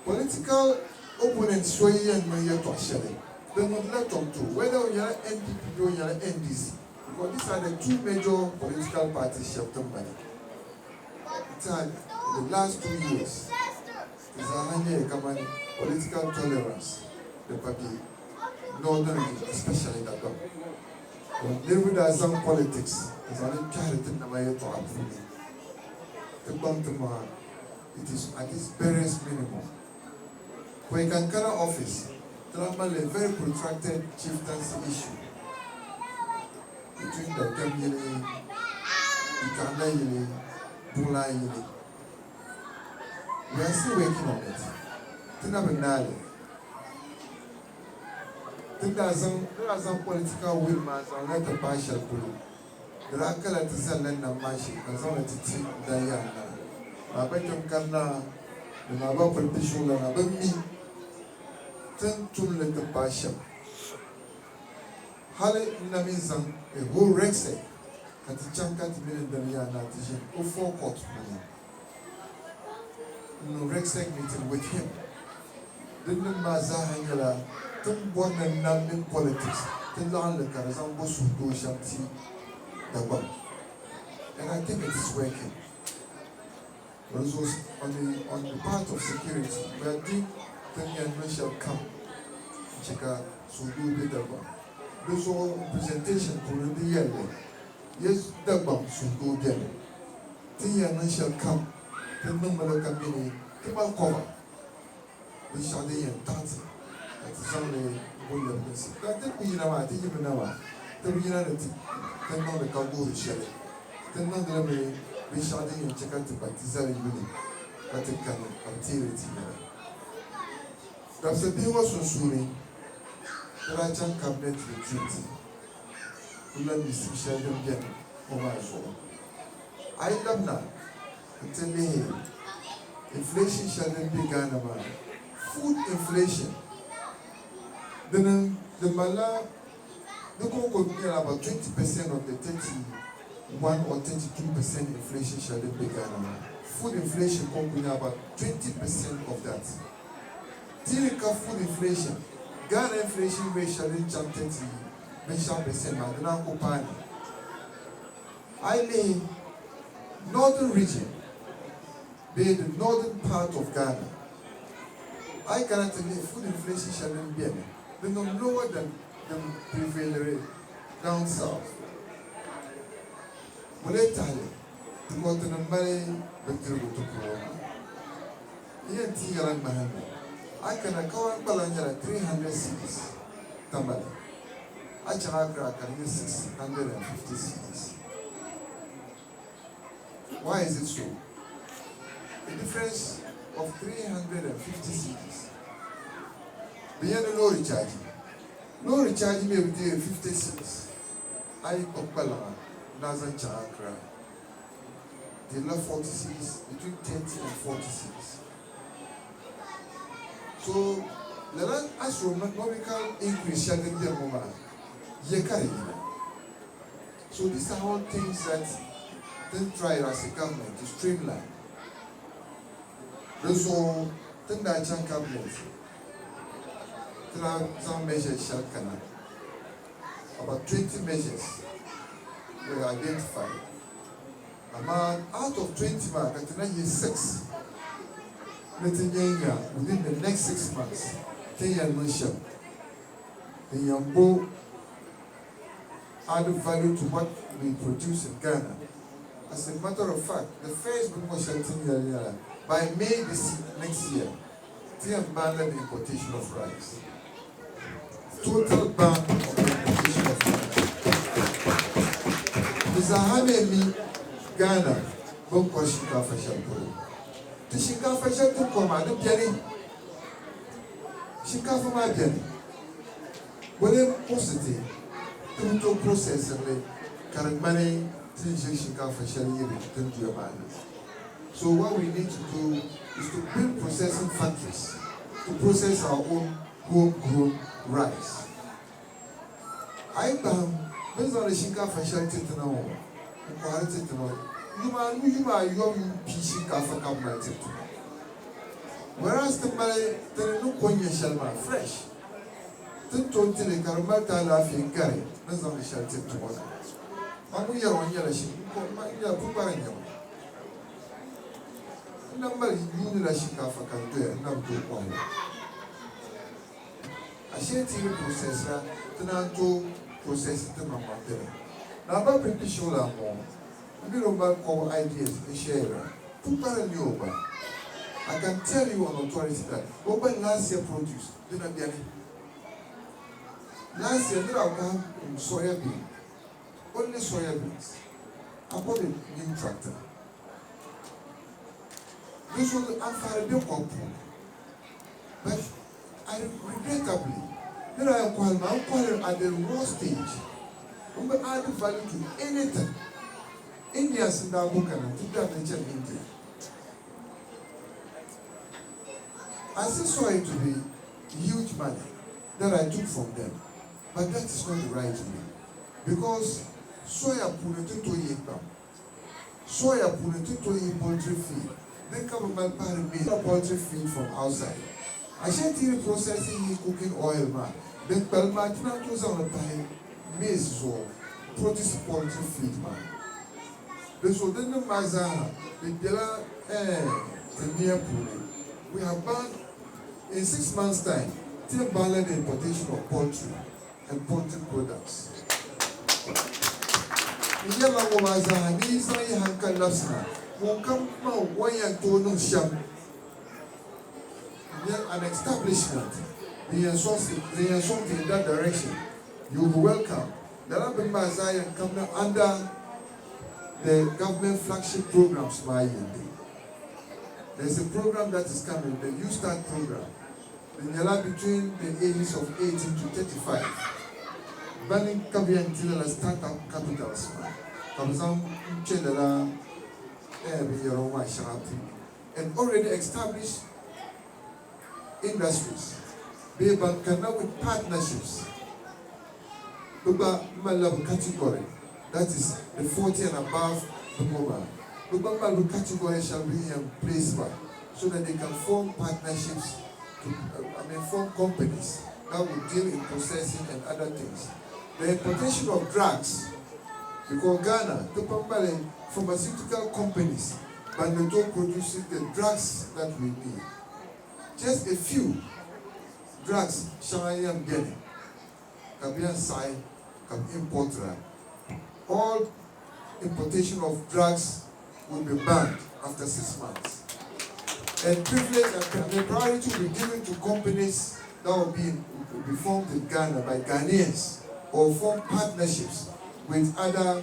political opponent so yi yɛn niŋ yɛltɔɣa shɛli, bɛ niŋdila tom ti o whether o nyɛla NPP bee o nyɛla NDC because these are the two major political parties shɛba ti mali. N-tiɛha in the last 2 years ti zaaha nyɛla kamani political tolerance di pa be northern region, especially Dagbaŋ. Niriba daa zaŋ politics n-zaŋ li kpɛhiri ti nama yɛltɔɣa puuni. Ti kpaŋ ti maŋa, it is at its barest minimum. Pɔi ka n kana office, ti lahi mali a very protracted chieftaincy issue between Dakpɛm yili, Yitɔɣinda yili, Buɣulaa yili. We are still working on it. Ti na bi naali. Ti daa zaŋ political will maa zaŋ la ti paai shɛli polo. Di daa kala ti zalila nam maa shee ka zaŋ li ti ti dan yaa naa. Maa ba kpɛm kanna ni maa ba puli pishuɣulana bi mi tin tumli ti paai shɛm. Hali n na mi zaŋ a whole REGSEC ka ti chaŋ ka ti mini dan yaa naa ti ʒini o forecourt puuni. N niŋ REGSEC meeting with him. Din nim maa zaaha nyɛla tin bɔri ni nam mini politics ti laɣim li ka di zaŋ bo suhudoo shɛm ti Dagbaŋ. And I think it is working. Resource on the part of security, we are doing tin yɛn niŋ shɛli kam n-chɛ ka suhudoo be Dagbaŋ. Di zuɣu presentation puuni di yɛlli ye Dagbaŋ suhudoo beni. Tin yɛn niŋ shɛli kam ti niŋmi li ka mi ni ti mali cover binshɛɣu din yɛn taɣi ti ka ti zaŋ li bo lɛbiginsi. Ka ti ku yina maa, ti yi bi na maa, ti bi yina ni ti niŋdi ka guhiri shɛli. Ti niŋdi li mi binshɛɣu din yɛn chɛ ka ti ba ti zali yuli ka ti kani ka bi teeri ti yɛla. Dabisa bihi ŋɔ sunsuuni, ti daa chaŋ cabinet retreat n lan yiɣisim shɛli din beni ŋɔ maa zuɣu. A yi labina nti lihi inflation shɛli din be Ghana maa, food inflation dini di malila di kɔŋko nyɛla about 20% of the 31 or 32% inflation shɛli din be Ghana maa. Food inflation kɔŋko nyɛ about 20% of that. Tiri ka food inflation, Ghana inflation rate shɛli din chaŋ 30 binshɛɣu percent maa di naan ku paani. A yi lihi northern region bee the northern part of Ghana, a yi kana ti lihi food inflation shɛli din beni, di niŋ lower than din prevail down south. Bole tahili because ti ni mali bindirigu ti puuni maa. N yɛn ti yɛla ŋmahinli. A yi kana kawan kpalaŋ nyɛla 300 cedis Tamale. A chaŋ Accra ka di nyɛ 650 cedis. Why is it so? The difference of 350 cedis. Bɛ yɛn ni loori charge. Loori charge mi bi deeri 50 cedis. A yi kpuɣi kpalaŋa n-daa zaŋ chaŋ Accra. Dirila 40 cedis, between 30 and 40 cedis. So lala astronomical increase shɛli din beni ŋɔ maa, ye ka di yina. So these are all things that tin try as a government to streamline. Di zuɣu tin daa chaŋ cabinet, ti daa zaŋ measures shɛli kana, about 20 measures. were identified. Amaa out of 20 maa ka ti na yihi 6 ni ti nyɛ nya within the next 6 months ti ni yɛn niŋ shɛm din yɛn bo add value to what we produce in Ghana. As a matter of fact, the first bin ŋɔ shɛli ti ni yɛli nyɛla by May this next year, ti yɛn ban la the importation of rice. Total ban of the importation of rice. Di zaaha mi mi Ghana bin kɔri shinkaafa shɛli polo. Ti shinkaafa shɛli ti kɔri maa di beni. Shinkaafa maa beni. Bole muɣisi ti ti bi tooi process li ka di ŋmani ti ni ʒiri shinkaafa shɛli yiri tinduya maa ni. So what we need to do is to build processing factories to process our own homegrown rice. A yi kpahim bɛ ni zaŋdi shinkaafa shɛli ti ti na ŋɔ n-kɔhiri ti ti ŋɔ, yuma anu yuma ayɔbu yuun pia shinkaafa ka bɛ mali tiri ti ŋɔ. Whereas ti mali ti ni ni ko n-nyɛ shɛli maa fresh, ti ni tooi ti li ka di mali ti alaafee n-gari bɛ ni zaŋdi shɛli tiri ti ŋɔ na. Man ŋun yɛri ŋɔ n-nyɛla n nyɛla pukpara n-nyɛ ma. N na mali yuuni la shinkaafa ka di doya n na bi tooi kɔhi li. Ashee ti yi process la ti naan tooi process ti maŋmaŋ dini. Naa ba Pirpi Shiŋlaa ŋɔ m mi ni o mali kɔbu ideas n share a pukpara n-nyɛ o gba. I can tell you on authority that o gba last year produce dina beni. Last year nira kɔhi soya bean, only soya beans. I bought a new tractor. This was anfaani be kɔbu puuni. But I regrettably, nira yɛn kɔhiri maa, n kɔhiri at the raw stage. N bi add value to anything. Indians n daa bo kana ti dari li chani India. I still saw it to be huge money that I took from them, but that is not the right way because soya puuni ti tooi yihi kpam, soya puuni ti tooi yihi poultry feed din ka bi mali pahiri maize poultry feed from outside. Ashee ti yi process yihi cooking oil maa din kpalim maa ti naan tooi zaŋli pahi maize zuɣu produce poultry feed maa. Di zuɣu din nim maa zaaha di kpela ti nia puuni. We have banned in 6 months time ti yɛn ban la the importation of poultry and poultry products. N yɛrila ŋɔ maa zaaha ni yi zaŋ yi hankali labisina ŋun kam maŋ o ni yɛn tooi niŋ shɛm n-nyɛ an establishment din yɛn sɔŋ ti in that direction, you will be welcome. Lala bini maa zaa yɛn kamina under the government flagship programs maa yindi. There's a program that is coming, the YouStart program. Di nyɛla between the ages of 18 to 35. Bani ka bɛ yɛn ti lala startup capitals maa ka bɛ zaŋ n-kpe lala binyɛra ŋɔ maa shɛŋa puuni and already established industries bee ban kanna with partnerships bɛ gba malila bɛ category, that is the 40 and above bɛ ŋɔ maa bɛ gba mali bɛ category shɛli bɛ ni yɛn place ba so that they can form partnerships to I mean, form companies that will deal in processing and other things. The importation of drugs, because Ghana, ti pam mali pharmaceutical companies ban ni tooi produce the drugs that we need. Just a few drugs shɛŋa yɛn beni ka bɛ yɛn saɣi ka bɛ import ra. All importation of drugs will be banned after 6 months. And privilege and the priority will be given to companies that will be formed in Ghana by Ghanaians or form partnerships with other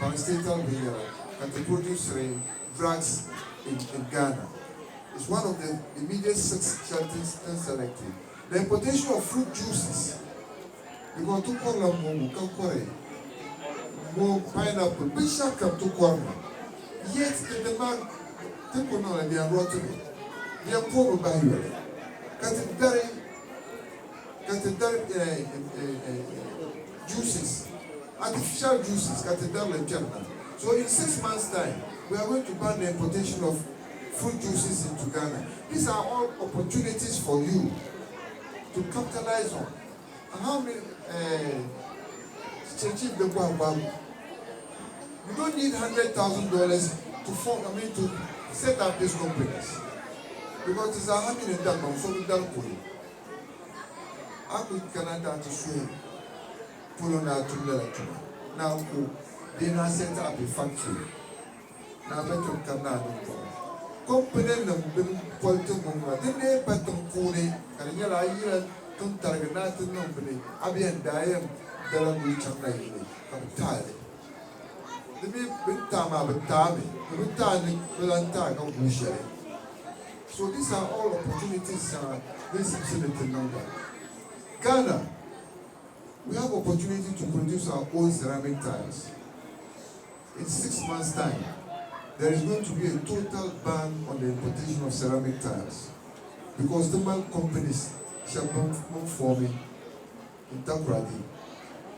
parastatal media and to produce drugs in Ghana. It's one of the immediate six shelters selected. The importation of fruit juices, because to call them more pineapple, binshɛɣu kam ti kɔrimi, yet the demand ti ku niŋli di yɛn rot mi, di yɛn poomi bahi yoli ka ti dari juices, artificial juices ka ti dari li kpɛri na. So in 6 months' time, we are going to ban the importation of fruit juices into Ghana. These are all opportunities for you to capitalize on. And how many Chief bɛ bɔhi bɔhigu. You don't need $100,000 to form, I mean, to set up these companies. Because ti zaaha mi ni Dagbaŋ so bi dari kuli. A ku kana ti a ti suhi polo ni a tum lala tuma, ni a ku bee ni a set up a factory, ni a ba kpɛm ka ni a niŋ pɔhim. Company nim din poli tiŋgbɔŋ maa, din lee pa tiŋ puuni ka di nyɛla a yila tiŋ tarigi ni a ti niŋ bini, a bi yɛn daa yɛn dala guli chaŋ na yili ka bɛ taai li. Di mi bɛ ni taai maa, bɛ taami, bɛ bi taai ni bɛ lan taai ka guui shɛli. So these are all opportunities shɛŋa din simsi ni ti niŋda. Ghana, we have opportunity to produce our own ceramic tiles. In 6 months' time, there is going to be a total ban on the importation of ceramic tiles because the man companies shall be forming in Takoradi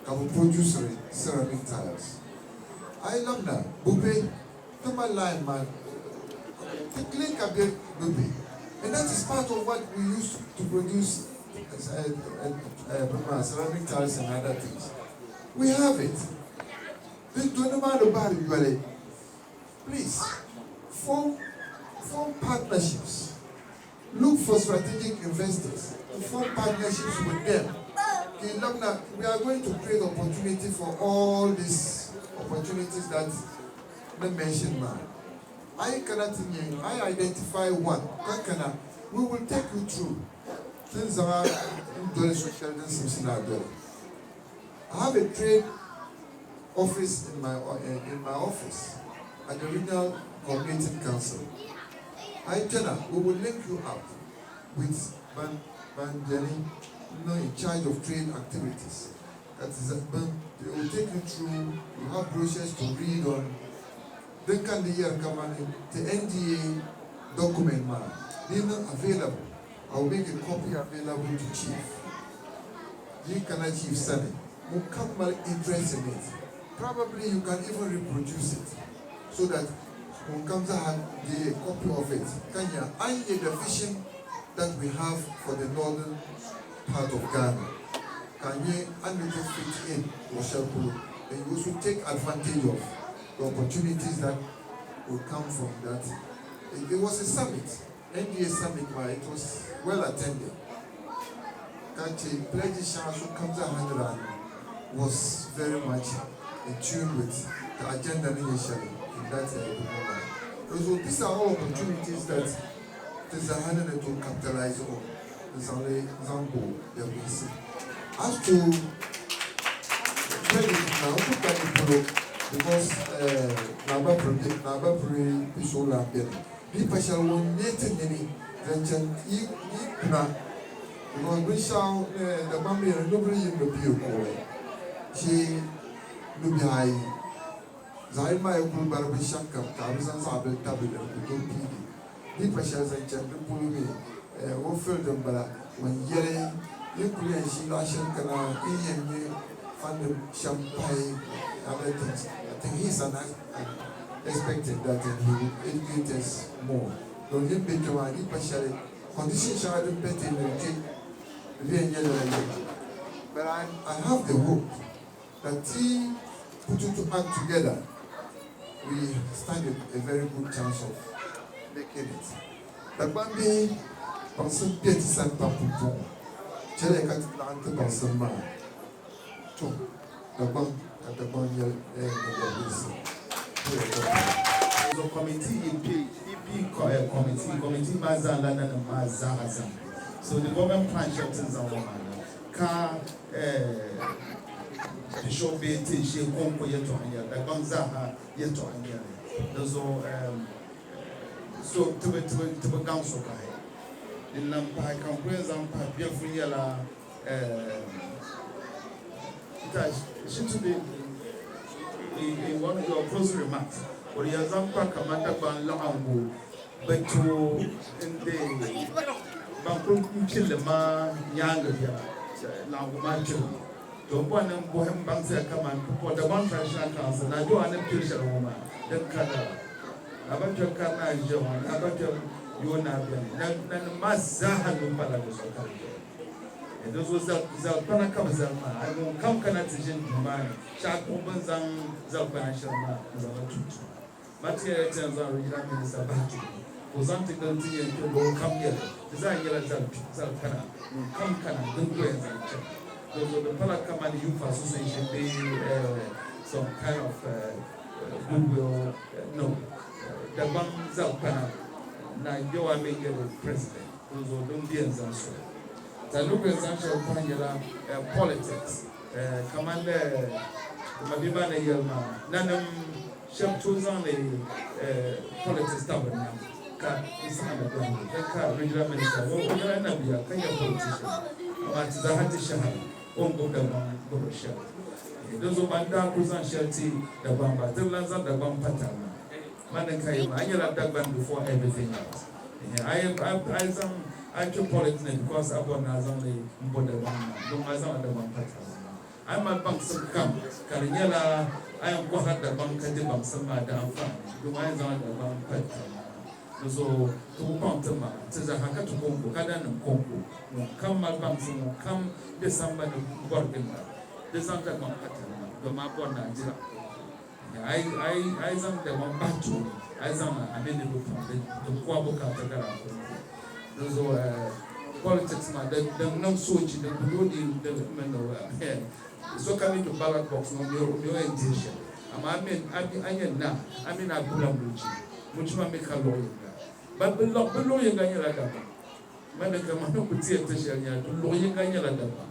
ka bi produce ceramic tiles. I love na Buipe Tuma line man the clean ka be Buipe, and that is part of what we use to produce ceramic tiles and other things. We have it. This Donima Bari, please form partnerships. Look for strategic investors to form partnerships with them. Okay, Lamna, we are going to create opportunity for all these opportunities that I mentioned, man. I cannot I identify one. Kankana, we will take you through. Things are social. I have a trade office in my office at the Regional Coordinating Council. I tell her, we will link you up with Ban Ban Jenny, in charge of trade activities. That is, Ban, they will take you through. You have brochures to read on. Then can the year come on the NDA document man. They not available. I will make a copy available to Chief. You can Chief Sani. Mukammal interest in it. Probably you can even reproduce it so that comes have the copy of it. Kanya, and the vision that we have for the northern part of Ghana. Can you and fit in Oshapu? And you also take advantage of the opportunities that will come from that. It was a summit, NDA summit, where it was well attended. Kachi pledge Shansu Kamza Handran was very much in tune with the agenda initially in that moment. So these are all opportunities that the Zahana to capitalize on. The Zanle Zango, the WC. As to credit now, put that in because Naba predict Naba pre Pisola Ben. Bi pashal won neti nini zancen yi kuna because binshaɣu Dagbaŋ mi nubili yin bi bɛ kuɣuli shi nubihi ayi zaɣ yini maa yi kuli bari binshaɣu kam ka bi zaŋ zaɣ bili tabili di ku tooi piigi di pa shɛli zaŋ chɛni di polo mi o fili din bala ŋun yɛli yi kuli yɛn ʒi luɣu shɛli kana n yɛn nyɛ fandi shɛm pahi other things. I think he's an expected that and he will educate us more. Don yin bɛ kpɛ maa di pa shɛli condition shɛŋa din bɛ ti ni kpɛ di yɛn nyɛ lala yɛla. But I have the hope that we put it to act together, we stand a very good chance of making it. Dagbaŋ bihi baŋsim bɛ ti sani pam pumpɔŋɔ chɛliya ka ti laɣim ti baŋsim maa to Dagbaŋ ka Dagbaŋ nyɛ yɛlbinsi. So committee EP EP committee maa zaŋla nanim maa zaaha zaŋ. So development plan shɛli ti ni zaŋ ŋɔ maa na ka bishop bee tinshee konko yɛltɔɣa n nyɛli, Dagbaŋ zaaha yɛltɔɣa n nyɛli di zuɣu, so tibi tibi tibi gaŋ so kahi din lan pahi ka n ku yɛn zaŋ pahi biɛfu nyɛla Shitubi, in one of your closing remarks, o di yɛn zaŋ kpa kamani Dagbaŋ laɣingu bi tooi n deei ban kuli pilli maa nyaanga biɛla laɣingu maa kpirimi to n bɔri ni n bɔhi n baŋsiya kamani pupɔ Dagbaŋ Traditional Council na dɔɣa ni pili shɛli ŋɔ maa din ka lala na ba kpɛm ka naa ʒiya ŋɔ na ba kpɛm yoo naa bɛni nanim maa zaaha nuu pala di zuɣu ka di bɛni. Dinzuɣu zalikpana ka bɛ zali maa. A ŋun kam kana ti ʒini duu maa ni, shɛɣu kpuɣi bɛ ni zaŋ zalikpana shɛli maa n-zaŋ li tum tuma. Ma ti yɛliya ti yɛn zaŋ regional minister bahi tuuni ka o zaŋ ti gili ti yɛn kpe luɣili kam yɛli di zaa nyɛla zalikpana ŋun kam kana din ko yɛn zaŋ chana. Dinzuɣu di pala kamani Youth Association bee some kind of goodwill no. Dagbaŋ zalikpana na Gbɛwaa mi nyɛ di president dinzuɣu din bi yɛn zaŋ soli. Talubi n zaŋ shɛli pahi nyɛla politics kamani mabia maa ni yɛli maa nanim shɛba tooi zaŋdi politics tabiri nam ka n saɣindi biɛhigu din ka regional minister ŋɔ o nyɛla nabia ka nyɛ politician amaa ti zaaha ti shɛhira o ni gbubi Dagbaŋ gbubi shɛli dinzuɣu ban daa kuli zaŋ shɛli ti Dagbaŋ ba ti bi lahi zaŋ Dagbaŋ pa taba maa Mani ka yi maa, a nyɛla Dagban before everything else. Ehe, a yi zaŋ a kpe politics ni because a bɔri ni a zaŋ li m-bo Dagbaŋ maa, domi a zaŋla Dagbaŋ pa taba maa. A yi mali baŋsim kam ka di nyɛla a yɛn kɔhira Dagbaŋ ka di baŋsim maa di anfaani, domi a yɛn zaŋla Dagbaŋ pa taba maa. Di zuɣu ti ku kpaŋ ti maŋa, ti zaaha ka ti kɔŋko, ka danim kɔŋko, ŋun kam mali baŋsim, ŋun kam be sambani bɔri ginda, di zaŋ Dagbaŋ pa taba maa, domi a bɔri ni a dira. A yi zaŋ Dagbaŋ bahi tooni, a yi zaŋ a mi niriba pam din ku a bukaata gari a kɔŋko. Dinzuɣu politics maa din niŋ soochi din ku tooi deei sokam yi ti ballot box ŋɔ mi o mi o yɛn dihi shɛli amaa a nyɛ naa a mi ni a gbubila muchi muchi maa mi ka luɣ yinga ban bi luɣ yinga nyɛla Dagbaŋ. Mani ka mani ku ti yɛn ti shɛli nyɛla di luɣ yinga nyɛla Dagbaŋ.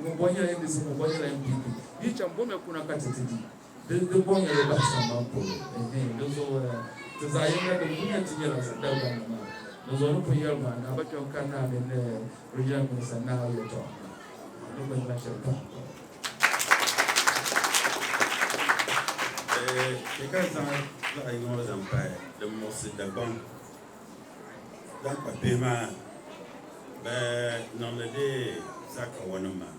Ŋun bɔ nyɛla NDC ŋun bɔ nyɛla NPP. Di yi chaŋ bomiya kuna ka ti ti di. Di di bɔ nyɛla o bahi samban polo. Dinzuɣu ti zaɣ yinga din kuli nyɛ ti nyɛla Dagbaŋ nima. Dinzuɣu ni pun yɛli maa Naa Bakpɛm kani naa mini Regional Minister naa yɛltɔɣa maa ni gba zaŋ shɛli pahi polo. Chɛ ka n zaŋ zaɣ yini ŋɔ zaŋ pahi din muɣisi Dagbaŋ. Zaŋ kpa bihi maa bɛ niŋdi di zakawanim maa.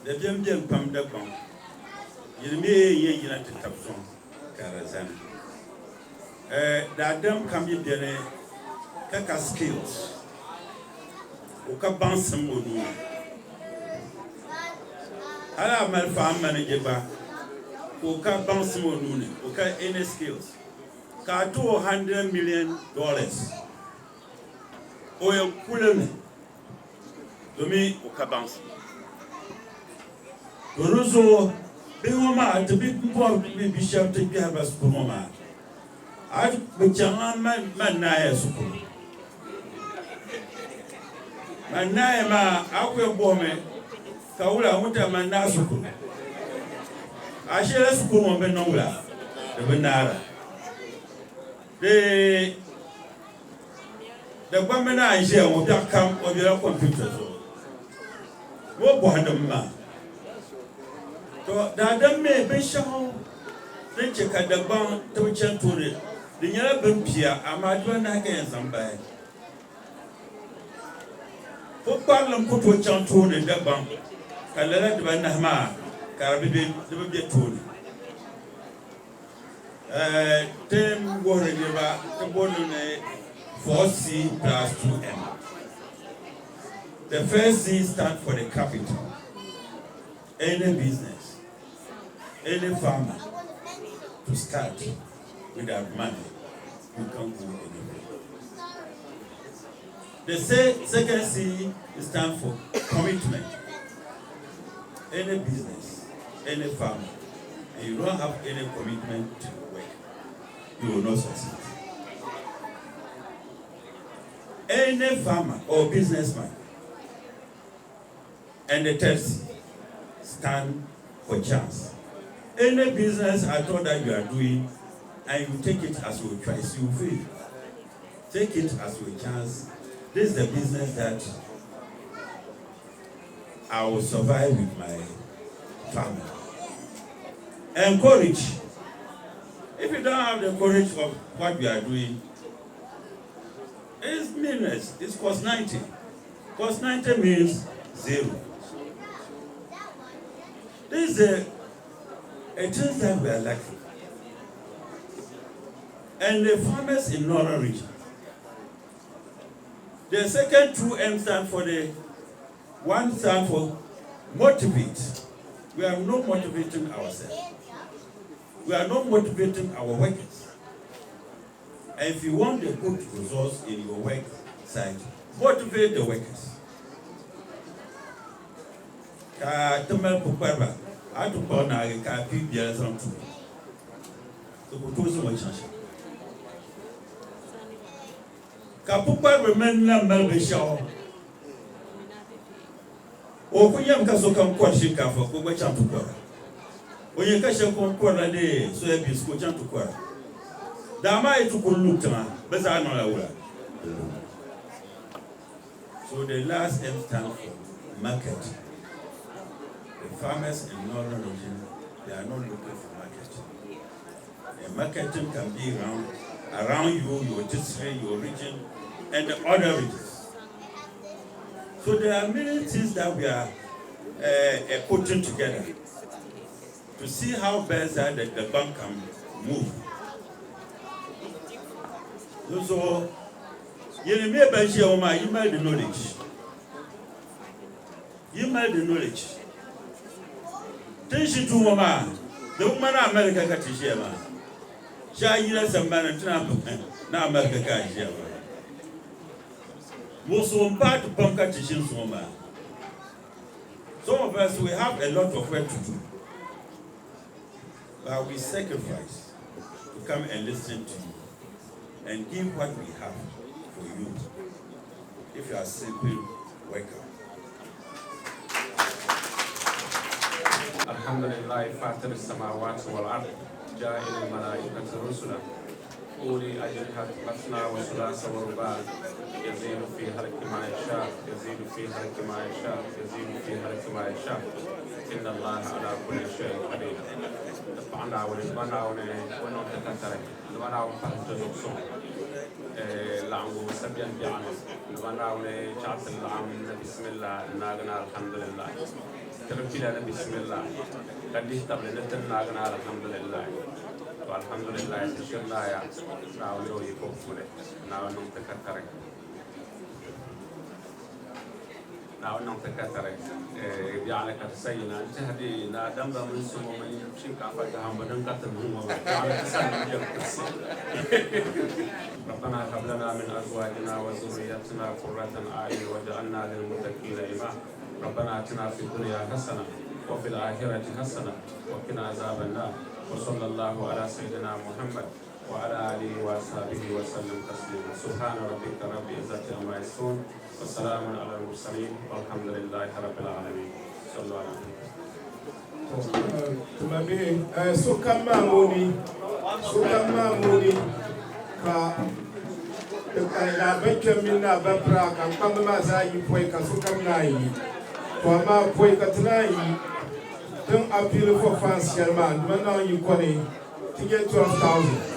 Dabiɛm beni pam Dagbaŋ. Yili mi yɛn yina ti tabi sɔŋ ka di zani. Daadam kam yi beni ka ka skills, o ka baŋsim o nuu ni. Hali a mali farm manager gba ka o ka baŋsim o nuu ni, o ka any skills. Ka a ti o $100 million, o yɛn kulimi domin o ka baŋsim. To di zuɣu bihi ŋɔ maa ti bi bɔri bi bi shɛba ti kpɛhi ba shikuru ŋɔ maa, a bi chaŋ a man naaya shikuru. Man naaya maa a ku yɛn bɔhimi ka wula ŋun ti man naa shikuru. A shɛla shikuru ŋɔ bi niŋ wula di bi naara. Di Dagbamb naa n-ʒiya ŋɔ biɛɣu kam o bela kɔmputa zuɣu ŋɔ bɔhindimi maa. To daadam mi binshɛɣu din che ka Dagbaŋ tibi chani tooni di nyɛla bini pia amaa dibanahi ka yɛn zaŋ bahi. Pukparilim ku tooi chaŋ tooni Dagbaŋ ka lala dibanahi maa ka di bi be tooni. Ti wuhiri niriba ti booni li ni 4C plus 2M. The first C stand for the capital. Any business, any farmer to start without money, you can't go anywhere. The second C stands for commitment. Any business, any farmer, and you don't have any commitment to your work, you will not succeed. Any farmer or businessman, and the third C stand for chance. Any business at all that you are doing, and you take it as your choice, you fail. Take it as your chance. This is the business that I will survive with my family. Encourage. If you don't have the courage of what you are doing, it's meaningless. It's cost 90. Cost 90 means zero. This is a thing that we are lacking. And the farmers in northern region, The second two M stand for the, one stand for motivate. We are not motivating ourselves. We are not motivating our workers. And if you want the good results in your work site, motivate the workers. Ka ti mali pukpariba, a ti kpuɣi naagi ka a pii biɛla zaŋ ti o, di ku tooi zaŋ o chaŋ shɛm. Ka pukpariba mini lan mali binshɛɣu, o ku nyami ka sokam kɔri shinkaafa ka o gba chaŋ ti kɔra. O nya ka shɛb kɔŋ kɔrila dee soya beans ka o chaŋ ti kɔra. Daa maa yi ti kuli lu tiŋa, bɛ zaa niŋla wula? So the last M stands for market. The farmers in northern region, they are not looking for market. The marketing can be around you, your district, your region, and the other regions. So there are many things that we are putting together to see how best that the bank can move. So, yini mi ban ʒiya ŋɔ maa, yi mali the knowledge. Yi mali the knowledge. Tin ʒi duu ŋɔ maa, di bi ŋmani America ka ti ʒiya maa. Shee yila sambani ti na America ka a ʒiya maa. Muɣisigu m-paai ti pam ka ti ʒini zuŋɔ maa. Some of us, we have a lot of work to do. But we sacrifice to come and listen to you and give what we have for you if you are simple worker. الحمد لله فاطر السماوات والأرض جائل الملائكة رسلا أولي أجنحة مثنى وثلاث ورباع يزيد في خلق ما يشاء يزيد في خلق ما يشاء يزيد في خلق ما يشاء إن الله على كل شيء قدير Naawuni ba Naawuni o niŋ ti katari ni ba Naawuni pahi ti zuɣu suŋ laɣingu sabiɛm biɛɣuni ni ba Naawuni chaɣ ti laɣim ni bisimillah n-naagi ni alhamdulillah ti di pila ni bisimillah ka dihi tabili ni ti naagi ni alhamdulillah to alhamdulillah ti shiri naaya Naawuni o yiko puuni Naawuni niŋ ti katari. Naawuni niŋ ti katari biɛɣuni ka ti sa yina n-tɛhi di naa damba mini sumo mini shinkaafa gahimbu din ka ti niŋ ŋɔ maa biɛɣuni ti sa niŋ biɛri kurisi. ربنا هب لنا من أزواجنا وذريتنا قرة أعين واجعلنا للمتقين إماما ربنا آتنا في الدنيا حسنة وفي الآخرة حسنة وقنا عذاب النار وصلى الله على سيدنا محمد وعلى آله وأصحابه وسلم تسليما سبحان ربك رب العزة عما يصفون وسلام على المرسلين والحمد لله رب العالمين صلوا على النبي Tuma bihi, sokam maa ŋuni, sokam maa ŋuni ka naa ba kpɛm mini naa ba pira ka kpamba maa zaa yi pɔi ka sokam naan yi. To amaa pɔi ka ti naan yi tin appeal for funds shɛli maa, duma naan yi kɔni ti nyɛ 12,000.